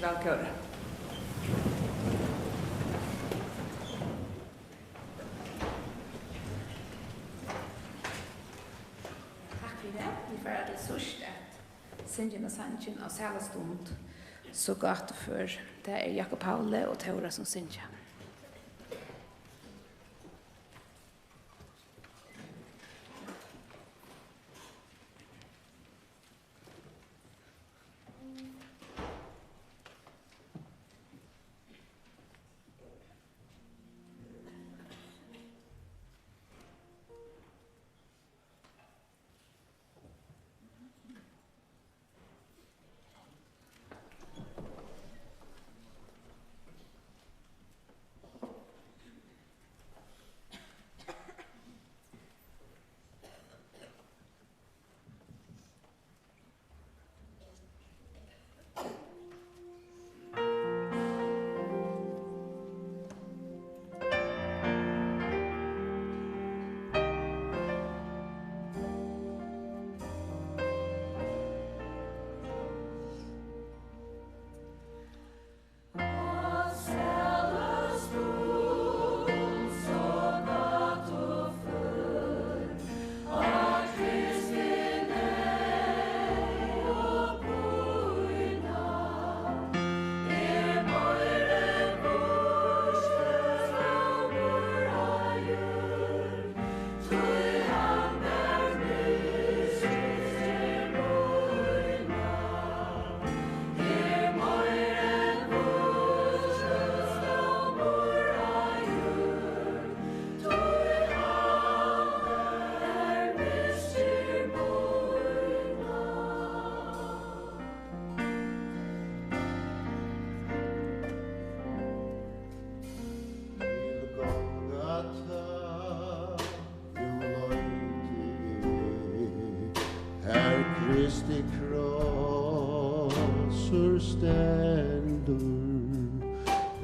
Væl, kór. Takk fyri. Vit fara til síðst at syngja henda sangin á Sælastund, so gátuført. Tað er Jákup Pauli og Tóra, sum syngja. Til Golgata nú leiti eg, har Kristi krossur stendur. Í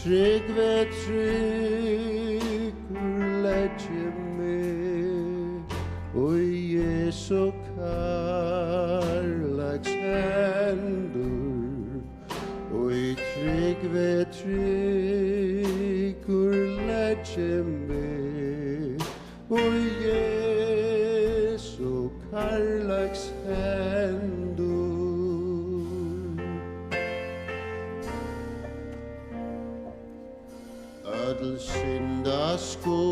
trúgvi tryggur leggi meg í Jesu kærleiks hendur. Í trúgvi tryggur leggi meg í Jesu kærleiks hendur. Øll syndaskuld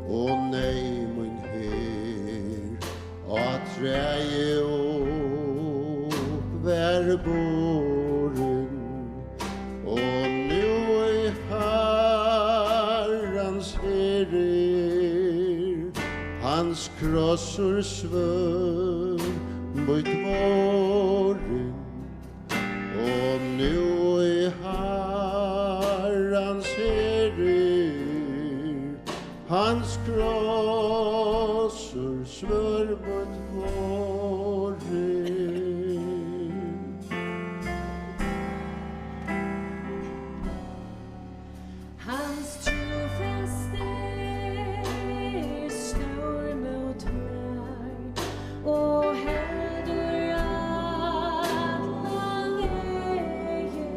og neyð mín her á træi upp var borin, og nú í Harrans her er hans krossur svørð mítt vorin. Og nú í Harrans her er hans krossur svørð mítt vorin. Hans trúfesti er stór mót mær og heldur allan vegin.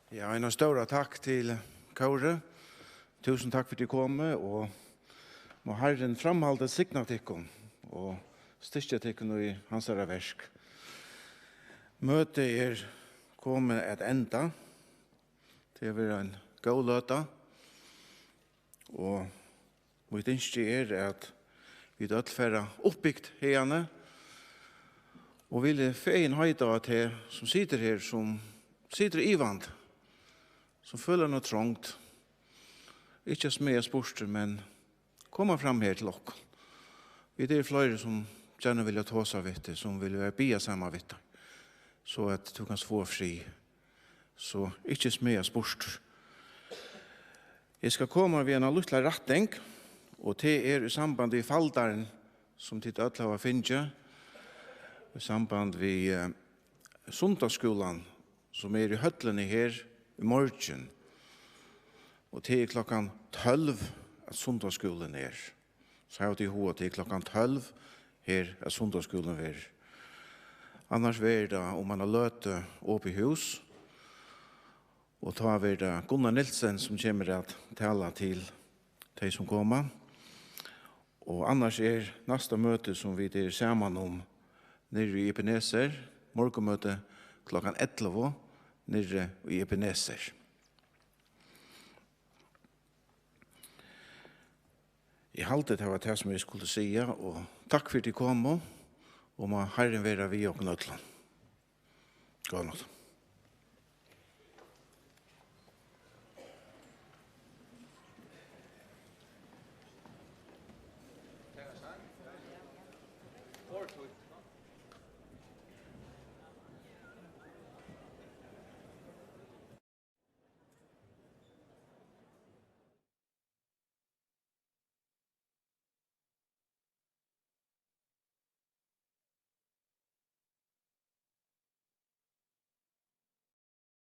Ja, ein stór takk til kórið. Túsund takk fyri at tit komu, og má Harrin framhalda at signa tykkum og styrkja tykkum í hansara verk. Møtið er komið at enda. Tað hevur verið ein góð løta, og mítt ynski er, at vit øll fara uppbygt haðani, og vil eg fegin heita á teg, sum situr her, sum situr ivandi, sum følir eina trongd, ikki at smæðast burtur, men koma fram her til okkum. Vit eru fleiri, sum gjarna vilja tosa við teg, sum vilja biðja saman við tær, so at tú kanst fáa frið, so ikki smæðast burtur. Eg skal koma við eina lítla rætting, og tað er í samband við faldaran, sum tit øll hava fingið, í samband við, eh, sunnudagsskúlan, sum er í høllini her í morgin. Og tað er klokkan tólv, at sunnudagsskúlin er. So hava tit hug, tað er klokkan tólv her, at sunnudagsskúlin verður. Annars verður tað um eina løtu opið hús, og tá verður tað Gunnar Nielsen, sum kemur at tala til tey, sum koma. Og annars er næsta møti, sum vit eru saman um, niðri í Ebenezer, morgunmøti klokkan ellivu, niðri í Ebenezer. Eg haldi, tað var tað, sum eg skuldi siga, og takk fyri, at tit komu, og má Harrin vera við okkum øllum. Góða nátt.